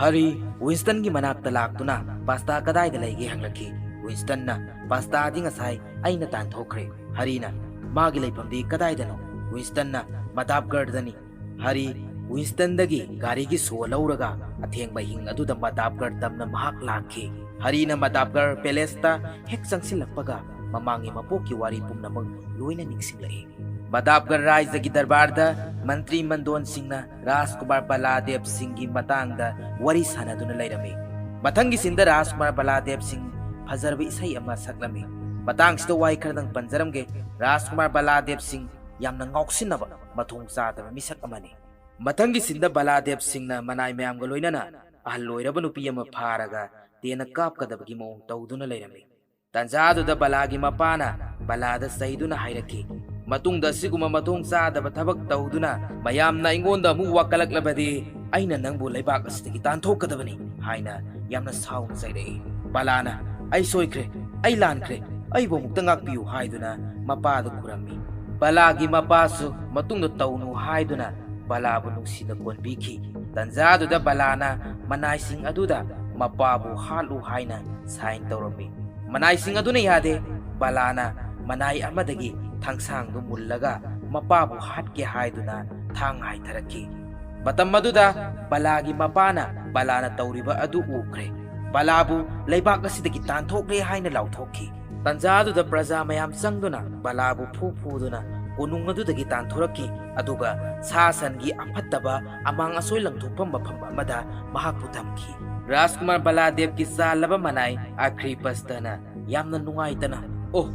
ꯍꯔꯤ ꯋꯤꯟꯁꯇꯟꯒꯤ ꯃꯅꯥꯛꯇ ꯂꯥꯛꯇꯨꯅ ꯄꯥꯁꯇꯥ ꯀꯗꯥꯏꯗ ꯂꯩꯒꯦ ꯍꯪꯂꯛꯈꯤ꯫ ꯋꯤꯟꯁꯇꯟꯅ ꯄꯥꯁꯇꯥꯗꯤ ꯉꯁꯥꯏ ꯑꯩꯅ ꯇꯥꯟꯊꯣꯛꯈ꯭ꯔꯦ꯫ ꯍꯔꯤꯅ ꯃꯥꯒꯤ ꯂꯩꯐꯝꯗꯤ ꯀꯗꯥꯏꯗꯅꯣ? ꯋꯤꯟꯁꯇꯟꯅ ꯃꯗꯥꯞꯒꯔꯗꯅꯤ꯫ ꯍꯔꯤ ꯋꯤꯟꯁꯇꯟꯗꯒꯤ ꯒꯥꯔꯤꯒꯤ ꯁꯣ ꯂꯧꯔꯒ ꯑꯊꯦꯡꯕ ꯑꯍꯤꯡ ꯑꯗꯨꯗ ꯃꯗꯥꯞꯒꯔ ꯇꯝꯅ ꯃꯍꯥꯛ ꯂꯥꯛꯈꯤ꯫ ꯍꯔꯤꯅ ꯃꯗꯥꯞꯒꯔ ꯄꯦꯂꯦꯁꯇ ꯍꯦꯛ ꯆꯪꯁꯤꯜꯂꯛꯄꯒ ꯃꯃꯥꯡꯒꯤ ꯃꯄꯣꯛꯀꯤ ꯋꯥꯔꯤ ꯄꯨꯝꯅꯃꯛ ꯂꯣꯏꯅ ꯅꯤꯡꯁꯤꯡꯂꯛꯏ꯫ ꯃꯗꯥꯞꯒꯔ ꯔꯥꯏꯖꯒꯤ ꯗꯔꯕꯥꯔꯗ ꯃꯟꯇ꯭ꯔꯤ ꯃꯟꯗꯣꯟꯁꯤꯡꯅ ꯔꯥꯖꯀꯨꯃꯥꯔ ꯕꯂꯥꯗꯦꯕ ꯁꯤꯡꯒꯤ ꯃꯇꯥꯡꯗ ꯋꯥꯔꯤ ꯁꯥꯟꯅꯗꯨꯅ ꯂꯩꯔꯝꯃꯤ꯫ ꯃꯊꯪꯒꯤ ꯁꯤꯟꯗ ꯔꯥꯖꯀꯨꯃꯥꯔ ꯕꯂꯥꯗꯦꯕ ꯁꯤꯡ ꯐꯖꯔꯕ ꯏꯁꯩ ꯑꯃ ꯁꯛꯂꯝꯃꯤ꯫ ꯃꯇꯥꯡꯁꯤꯗ ꯋꯥꯍꯩ ꯈꯔꯗꯪ ꯄꯟꯖꯔꯝꯒꯦ꯫ ꯔꯥꯖꯀꯨꯃꯥꯔ ꯕꯂꯥꯗꯦꯕ ꯁꯤꯡ ꯌꯥꯝꯅ ꯉꯥꯎꯁꯤꯟꯅꯕ, ꯃꯊꯣꯡ ꯆꯥꯗꯕ ꯃꯤꯁꯛ ꯑꯃꯅꯤ꯫ ꯃꯊꯪꯒꯤ ꯁꯤꯟꯗ ꯕꯂꯥꯗꯦꯕ ꯁꯤꯡꯅ ꯃꯅꯥꯏ ꯃꯌꯥꯝꯒ ꯂꯣꯏꯅꯅ ꯑꯍꯜ ꯑꯣꯏꯔꯕ ꯅꯨꯄꯤ ꯑꯃ ꯐꯥꯔꯒ ꯇꯦꯟꯅ ꯀꯥꯞꯀꯗꯕꯒꯤ ꯃꯑꯣꯡ ꯇꯧꯗꯨꯅ ꯂꯩꯔꯝꯃꯤ꯫ ꯇꯟꯖꯥꯗꯨꯗ ꯕꯂꯥꯒꯤ ꯃꯄꯥꯅ ꯕꯂꯥꯗ ꯆꯩꯗꯨꯅ ꯍꯥꯏꯔꯛꯈꯤ, "ꯃꯇꯨꯡꯗ ꯑꯁꯤꯒꯨꯝꯕ ꯃꯊꯣꯡ ꯆꯥꯗꯕ ꯊꯕꯛ ꯇꯧꯗꯨꯅ ꯃꯌꯥꯝꯅ ꯑꯩꯉꯣꯟꯗ ꯑꯃꯨꯛ ꯋꯥꯀꯠꯂꯛꯂꯕꯗꯤ ꯑꯩꯅ ꯅꯪꯕꯨ ꯂꯩꯕꯥꯛ ꯑꯁꯤꯗꯒꯤ ꯇꯥꯟꯊꯣꯛꯀꯗꯕꯅꯤ" ꯍꯥꯏꯅ ꯌꯥꯝꯅ ꯁꯥꯎꯅ ꯆꯩꯔꯛꯏ꯫ ꯕꯂꯥꯅ, "ꯑꯩ ꯁꯣꯏꯈ꯭ꯔꯦ, ꯑꯩ ꯂꯥꯟꯈ꯭ꯔꯦ, ꯑꯩꯕꯨ ꯑꯃꯨꯛꯇ ꯉꯥꯛꯄꯤꯌꯨ" ꯍꯥꯏꯗꯨꯅ ꯃꯄꯥꯗ ꯈꯨꯔꯝꯃꯤ꯫ ꯕꯂꯥꯒꯤ ꯃꯄꯥꯁꯨ ꯃꯇꯨꯡꯗ ꯇꯧꯅꯨ ꯍꯥꯏꯗꯨꯅ ꯕꯂꯥꯕꯨ ꯅꯨꯡꯁꯤꯅ ꯀꯣꯟꯕꯤꯈꯤ꯫ ꯇꯟꯖꯥꯗꯨꯗ ꯕꯂꯥꯅ ꯃꯅꯥꯏꯁꯤꯡ ꯑꯗꯨꯗ ꯃꯄꯥꯕꯨ ꯍꯥꯠꯂꯨ ꯍꯥꯏꯅ ꯁꯥꯏꯟ ꯇꯧꯔꯝꯃꯤ꯫ ꯃꯅꯥꯏꯁꯤꯡ ꯑꯗꯨꯅ ꯌꯥꯗꯦ꯫ ꯕꯂꯥꯅ ꯃꯅꯥꯏ ꯑꯃꯗꯒꯤ ꯊꯥꯡꯁꯥꯡꯗꯨ ꯃꯨꯜꯂꯒ ꯃꯄꯥꯕꯨ ꯍꯥꯠꯀꯦ ꯍꯥꯏꯗꯨꯅ ꯊꯥꯡ ꯍꯥꯏꯊꯔꯛꯈꯤ꯫ ꯃꯇꯝ ꯑꯗꯨꯗ ꯕꯂꯥꯒꯤ ꯃꯄꯥꯅ ꯕꯂꯥꯅ ꯇꯧꯔꯤꯕ ꯑꯗꯨ ꯎꯈ꯭ꯔꯦ꯫ ꯕꯂꯥꯕꯨ ꯂꯩꯕꯥꯛ ꯑꯁꯤꯗꯒꯤ ꯇꯥꯟꯊꯣꯛꯂꯦ ꯍꯥꯏꯅ ꯂꯥꯎꯊꯣꯛꯈꯤ꯫ ꯇꯟꯖꯥ ꯑꯗꯨꯗ ꯄ꯭ꯔꯖꯥ ꯃꯌꯥꯝ ꯆꯪꯗꯨꯅ ꯕꯂꯥꯕꯨ ꯐꯨ ꯐꯨꯗꯨꯅ ꯀꯣꯅꯨꯡ ꯑꯗꯨꯗꯒꯤ ꯇꯥꯟꯊꯣꯔꯛꯈꯤ, ꯑꯗꯨꯒ ꯁꯥ ꯁꯟꯒꯤ ꯑꯐꯠꯇꯕ ꯑꯃꯥꯡ ꯑꯁꯣꯏ ꯂꯪꯊꯣꯛꯐꯝ ꯃꯐꯝ ꯑꯃꯗ ꯃꯍꯥꯛꯄꯨ ꯊꯝꯈꯤ꯫ ꯔꯥꯖꯀꯨꯃꯥꯔ ꯕꯂꯥꯗꯦꯕꯀꯤ ꯆꯥꯜꯂꯕ ꯃꯅꯥꯏ ꯑꯈ꯭ꯔꯤꯄꯁꯇꯅ ꯌꯥꯝꯅ ꯅꯨꯡꯉꯥꯏꯇꯅ, "ꯑꯣ,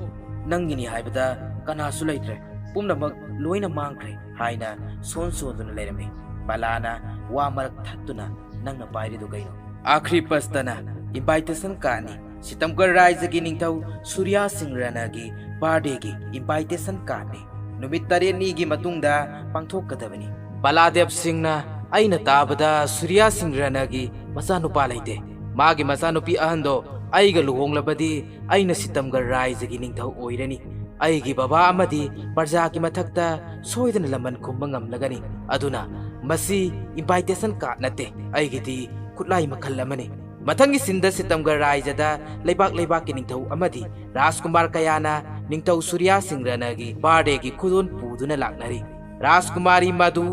ꯅꯪꯒꯤꯅꯤ ꯍꯥꯏꯕꯗ ꯀꯅꯥꯁꯨ ꯂꯩꯇ꯭ꯔꯦ, ꯄꯨꯝꯅꯃꯛ ꯂꯣꯏꯅ ꯃꯥꯡꯈ꯭ꯔꯦ" ꯍꯥꯏꯅ ꯁꯣꯟ ꯁꯣꯟꯗꯨꯅ ꯂꯩꯔꯝꯃꯤ꯫ ꯕꯂꯥꯅ ꯋꯥ ꯃꯔꯛ ꯊꯠꯇꯨꯅ, "ꯅꯪꯅ ꯄꯥꯏꯔꯤꯗꯨ ꯀꯩꯅꯣ?" ꯑꯈ꯭ꯔꯤꯄꯁꯇꯅ, "ꯏꯟꯚꯥꯏꯇꯦꯁꯟ ꯀꯥꯔꯗꯅꯤ꯫ ꯁꯤꯇꯝꯒꯔ ꯔꯥꯏꯖꯒꯤ ꯅꯤꯡꯊꯧ ꯁꯨꯔꯤꯌꯥ ꯁꯤꯡ ꯔꯅꯒꯤ ꯕꯥꯔꯗꯦꯒꯤ ꯏꯟꯚꯥꯏꯇꯦꯁꯟ ꯀꯥꯔꯗꯅꯤ꯫ ꯅꯨꯃꯤꯠ ꯇꯔꯦꯠꯅꯤꯒꯤ ꯃꯇꯨꯡꯗ ꯄꯥꯡꯊꯣꯛꯀꯗꯕꯅꯤ꯫" ꯕꯂꯥꯗꯦꯕ ꯁꯤꯡꯅ ꯑꯩꯅ ꯇꯥꯕꯗ ꯁꯨꯔꯤꯌꯥ ꯁꯤꯡ ꯔꯅꯒꯤ ꯃꯆꯥꯅꯨꯄꯥ ꯂꯩꯇꯦ꯫ ꯃꯥꯒꯤ ꯃꯆꯥꯅꯨꯄꯤ ꯑꯍꯟꯗꯣ ꯑꯩꯒ ꯂꯨꯍꯣꯡꯂꯕꯗꯤ ꯑꯩꯅ ꯁꯤꯇꯝꯒꯔ ꯔꯥꯏꯖꯒꯤ ꯅꯤꯡꯊꯧ ꯑꯣꯏꯔꯅꯤ꯫ ꯑꯩꯒꯤ ꯕꯕꯥ ꯑꯃꯗꯤ ꯄ꯭ꯔꯖꯥꯒꯤ ꯃꯊꯛꯇ ꯁꯣꯏꯗꯅ ꯂꯃꯟ ꯈꯨꯝꯕ ꯉꯝꯂꯒꯅꯤ꯫ ꯑꯗꯨꯅ ꯃꯁꯤ invitation card ꯅꯠꯇꯦ, ꯑꯩꯒꯤꯗꯤ ꯈꯨꯠꯂꯥꯏ ꯃꯈꯜ ꯑꯃꯅꯤ꯫ ꯃꯊꯪꯒꯤ ꯁꯤꯟꯗ ꯁꯤꯇꯝꯒꯔ ꯔꯥꯏꯖꯗ ꯂꯩꯕꯥꯛ ꯂꯩꯕꯥꯛꯀꯤ ꯅꯤꯡꯊꯧ ꯑꯃꯗꯤ ꯔꯥꯖꯀꯨꯃꯥꯔ ꯀꯌꯥꯅ ꯅꯤꯡꯊꯧ ꯁꯨꯔꯤꯌꯥ ꯁꯤꯡ ꯔꯅꯒꯤ birthday ꯒꯤ ꯈꯨꯗꯣꯜ ꯄꯨꯗꯨꯅ ꯂꯥꯛꯅꯔꯤ꯫ ꯔꯥꯖꯀꯨꯃꯥꯔꯤ ꯃꯥꯙꯨ,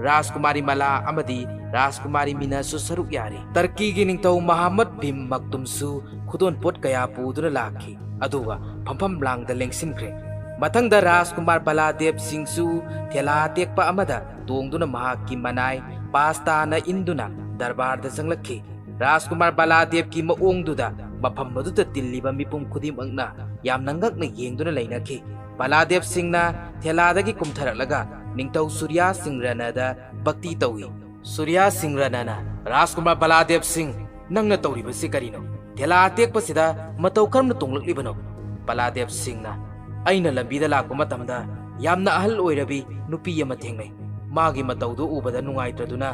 ꯔꯥꯖꯀꯨꯃꯥꯔꯤ ꯃꯂꯥ ꯑꯃꯗꯤ ꯔꯥꯖꯀꯨꯃꯥꯔꯤ ꯃꯤꯅꯥꯁꯨ ꯁꯔꯨꯛ ꯌꯥꯔꯤ꯫ ꯇꯔꯀꯤꯒꯤ ꯅꯤꯡꯊꯧ ꯃꯍꯥꯃꯗ ꯕꯤꯟ ꯃꯛꯇꯨꯝꯁꯨ ꯈꯨꯗꯣꯜ ꯄꯣꯠ ꯀꯌꯥ ꯄꯨꯗꯨꯅ ꯂꯥꯛꯈꯤ, ꯑꯗꯨꯒ ꯐꯝꯐꯝ ꯂꯥꯡꯗ ꯂꯦꯡꯁꯤꯟꯈ꯭ꯔꯦ꯫ ꯃꯊꯪꯗ ꯔꯥꯖꯀꯨꯃꯥꯔ ꯕꯂꯥꯗꯦꯕ ꯁꯤꯡꯁꯨ ꯊꯦꯂꯥ ꯑꯇꯦꯛꯄ ꯑꯃꯗ ꯇꯣꯡꯗꯨꯅ ꯃꯍꯥꯛꯀꯤ ꯃꯅꯥꯏ ꯄꯥꯁꯇꯥꯅ ꯏꯟꯗꯨꯅ ꯗꯔꯕꯥꯔꯗ ꯆꯪꯂꯛꯈꯤ꯫ ꯔꯥꯖꯀꯨꯃꯥꯔ ꯕꯂꯥꯗꯦꯕꯀꯤ ꯃꯑꯣꯡꯗꯨꯗ ꯃꯐꯝ ꯑꯗꯨꯗ ꯇꯤꯜꯂꯤꯕ ꯃꯤꯄꯨꯝ ꯈꯨꯗꯤꯡꯃꯛꯅ ꯌꯥꯝꯅ ꯉꯛꯅ ꯌꯦꯡꯗꯨꯅ ꯂꯩꯅꯈꯤ꯫ ꯕꯂꯥꯗꯦꯕ ꯁꯤꯡꯅ ꯊꯦꯂꯥꯗꯒꯤ ꯀꯨꯝꯊꯔꯛꯂꯒ ꯅꯤꯡꯊꯧ ꯁꯨꯔꯤꯌꯥ ꯁꯤꯡ ꯔꯅꯗ ꯚꯛꯇꯤ ꯇꯧꯏ꯫ ꯁꯨꯔꯤꯌꯥ ꯁꯤꯡ ꯔꯅꯅ, "ꯔꯥꯖꯀꯨꯃꯥꯔ ꯕꯂꯥꯗꯦꯕ ꯁꯤꯡ, ꯅꯪꯅ ꯇꯧꯔꯤꯕꯁꯤ ꯀꯔꯤꯅꯣ? ꯊꯦꯂꯥ ꯑꯇꯦꯛꯄꯁꯤꯗ ꯃꯇꯧ ꯀꯔꯝꯅ ꯇꯣꯡꯂꯛꯂꯤꯕꯅꯣ?" ꯕꯂꯥꯗꯦꯕ ꯁꯤꯡꯅ, "ꯑꯩꯅ ꯂꯝꯕꯤꯗ ꯂꯥꯛꯄ ꯃꯇꯝꯗ ꯌꯥꯝꯅ ꯑꯍꯜ ꯑꯣꯏꯔꯕꯤ ꯅꯨꯄꯤ ꯑꯃ ꯊꯦꯡꯅꯩ꯫ ꯃꯥꯒꯤ ꯃꯇꯧꯗꯨ ꯎꯕꯗ ꯅꯨꯡꯉꯥꯏꯇ꯭ꯔꯗꯨꯅ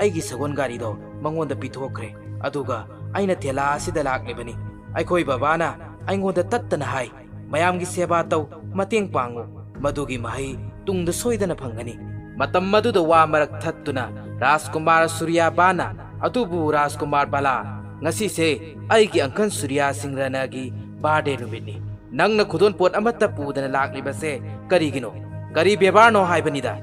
ꯑꯩꯒꯤ ꯁꯒꯣꯜ ꯒꯥꯔꯤꯗꯣ ꯃꯉꯣꯟꯗ ꯄꯤꯊꯣꯛꯈ꯭ꯔꯦ꯫ ꯑꯗꯨꯒ ꯑꯩꯅ ꯊꯦꯂꯥ ꯑꯁꯤꯗ ꯂꯥꯛꯂꯤꯕꯅꯤ꯫ ꯑꯩꯈꯣꯏ ꯕꯕꯥꯅ ꯑꯩꯉꯣꯟꯗ ꯇꯠꯇꯅ ꯍꯥꯏ, 'ꯃꯌꯥꯝꯒꯤ ꯁꯦꯕꯥ ꯇꯧ, ꯃꯇꯦꯡ ꯄꯥꯡꯉꯨ꯫ ꯃꯗꯨꯒꯤ ꯃꯍꯩ ꯇꯨꯡꯗ ꯁꯣꯏꯗꯅ ꯐꯪꯒꯅꯤ.'" ꯃꯇꯝ ꯑꯗꯨꯗ ꯋꯥ ꯃꯔꯛ ꯊꯠꯇꯨꯅ ꯔꯥꯖꯀꯨꯃꯥꯔ ꯁꯨꯔꯤꯌꯥꯕꯥꯅ, "ꯑꯗꯨꯕꯨ ꯔꯥꯖꯀꯨꯃꯥꯔ ꯕꯂꯥ, ꯉꯁꯤꯁꯦ ꯑꯩꯒꯤ uncle ꯁꯨꯔꯤꯌꯥ ꯁꯤꯡ ꯔꯅꯒꯤ birthday ꯅꯨꯃꯤꯠꯅꯤ꯫ ꯅꯪꯅ ꯈꯨꯗꯣꯜ ꯄꯣꯠ ꯑꯃꯠꯇ ꯄꯨꯗꯅ ꯂꯥꯛꯂꯤꯕꯁꯦ ꯀꯔꯤꯒꯤꯅꯣ? ꯀꯔꯤ ꯕꯦꯕꯥꯔꯅꯣ ꯍꯥꯏꯕꯅꯤꯗ?"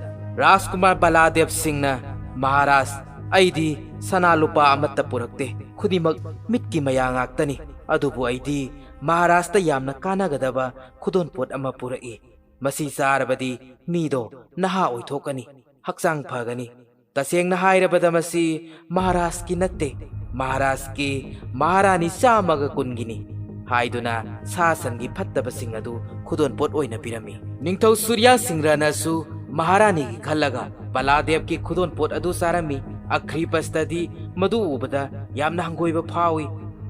ꯔꯥꯖꯀꯨꯃꯥꯔ ꯕꯂꯥꯗꯦꯕ ꯁꯤꯡꯅ, "ꯃꯍꯥꯔꯥꯖ, ꯑꯩꯗꯤ ꯁꯅꯥ ꯂꯨꯄꯥ ꯑꯃꯠꯇ ꯄꯨꯔꯛꯇꯦ꯫ ꯈꯨꯗꯤꯡꯃꯛ ꯃꯤꯠꯀꯤ ꯃꯌꯥ ꯉꯥꯛꯇꯅꯤ꯫ ꯑꯗꯨꯕꯨ ꯑꯩꯗꯤ ꯃꯍꯥꯔꯥꯖꯇ ꯌꯥꯝꯅ ꯀꯥꯟꯅꯒꯗꯕ ꯈꯨꯗꯣꯜ ꯄꯣꯠ ꯑꯃ ꯄꯨꯔꯛꯏ꯫ ꯃꯁꯤ ꯆꯥꯔꯕꯗꯤ ꯃꯤꯗꯣ ꯅꯍꯥ ꯑꯣꯏꯊꯣꯛꯀꯅꯤ, ꯍꯛꯆꯥꯡ ꯐꯒꯅꯤ꯫ ꯇꯁꯦꯡꯅ ꯍꯥꯏꯔꯕꯗ ꯃꯁꯤ ꯃꯍꯥꯔꯥꯖꯀꯤ ꯅꯠꯇꯦ, ꯃꯍꯥꯔꯥꯖꯀꯤ ꯃꯍꯥꯔꯥꯅꯤ ꯆꯥꯝꯃꯒ ꯀꯨꯟꯒꯤꯅꯤ" ꯍꯥꯏꯗꯨꯅ ꯁꯥ ꯁꯟꯒꯤ ꯐꯠꯇꯕꯁꯤꯡ ꯑꯗꯨ ꯈꯨꯗꯣꯜ ꯄꯣꯠ ꯑꯣꯏꯅ ꯄꯤꯔꯝꯃꯤ꯫ ꯅꯤꯡꯊꯧ ꯁꯨꯔꯤꯌꯥ ꯁꯤꯡ ꯔꯅꯁꯨ ꯃꯍꯥꯔꯥꯅꯤꯒꯤ ꯈꯜꯂꯒ ꯕꯂꯥꯗꯦꯕꯀꯤ ꯈꯨꯗꯣꯜ ꯄꯣꯠ ꯑꯗꯨ ꯆꯥꯔꯝꯃꯤ꯫ ꯑꯈ꯭ꯔꯤꯄꯁꯇꯗꯤ ꯃꯗꯨ ꯎꯕꯗ ꯌꯥꯝꯅ ꯍꯪꯒꯣꯏꯕ ꯐꯥꯎꯏ꯫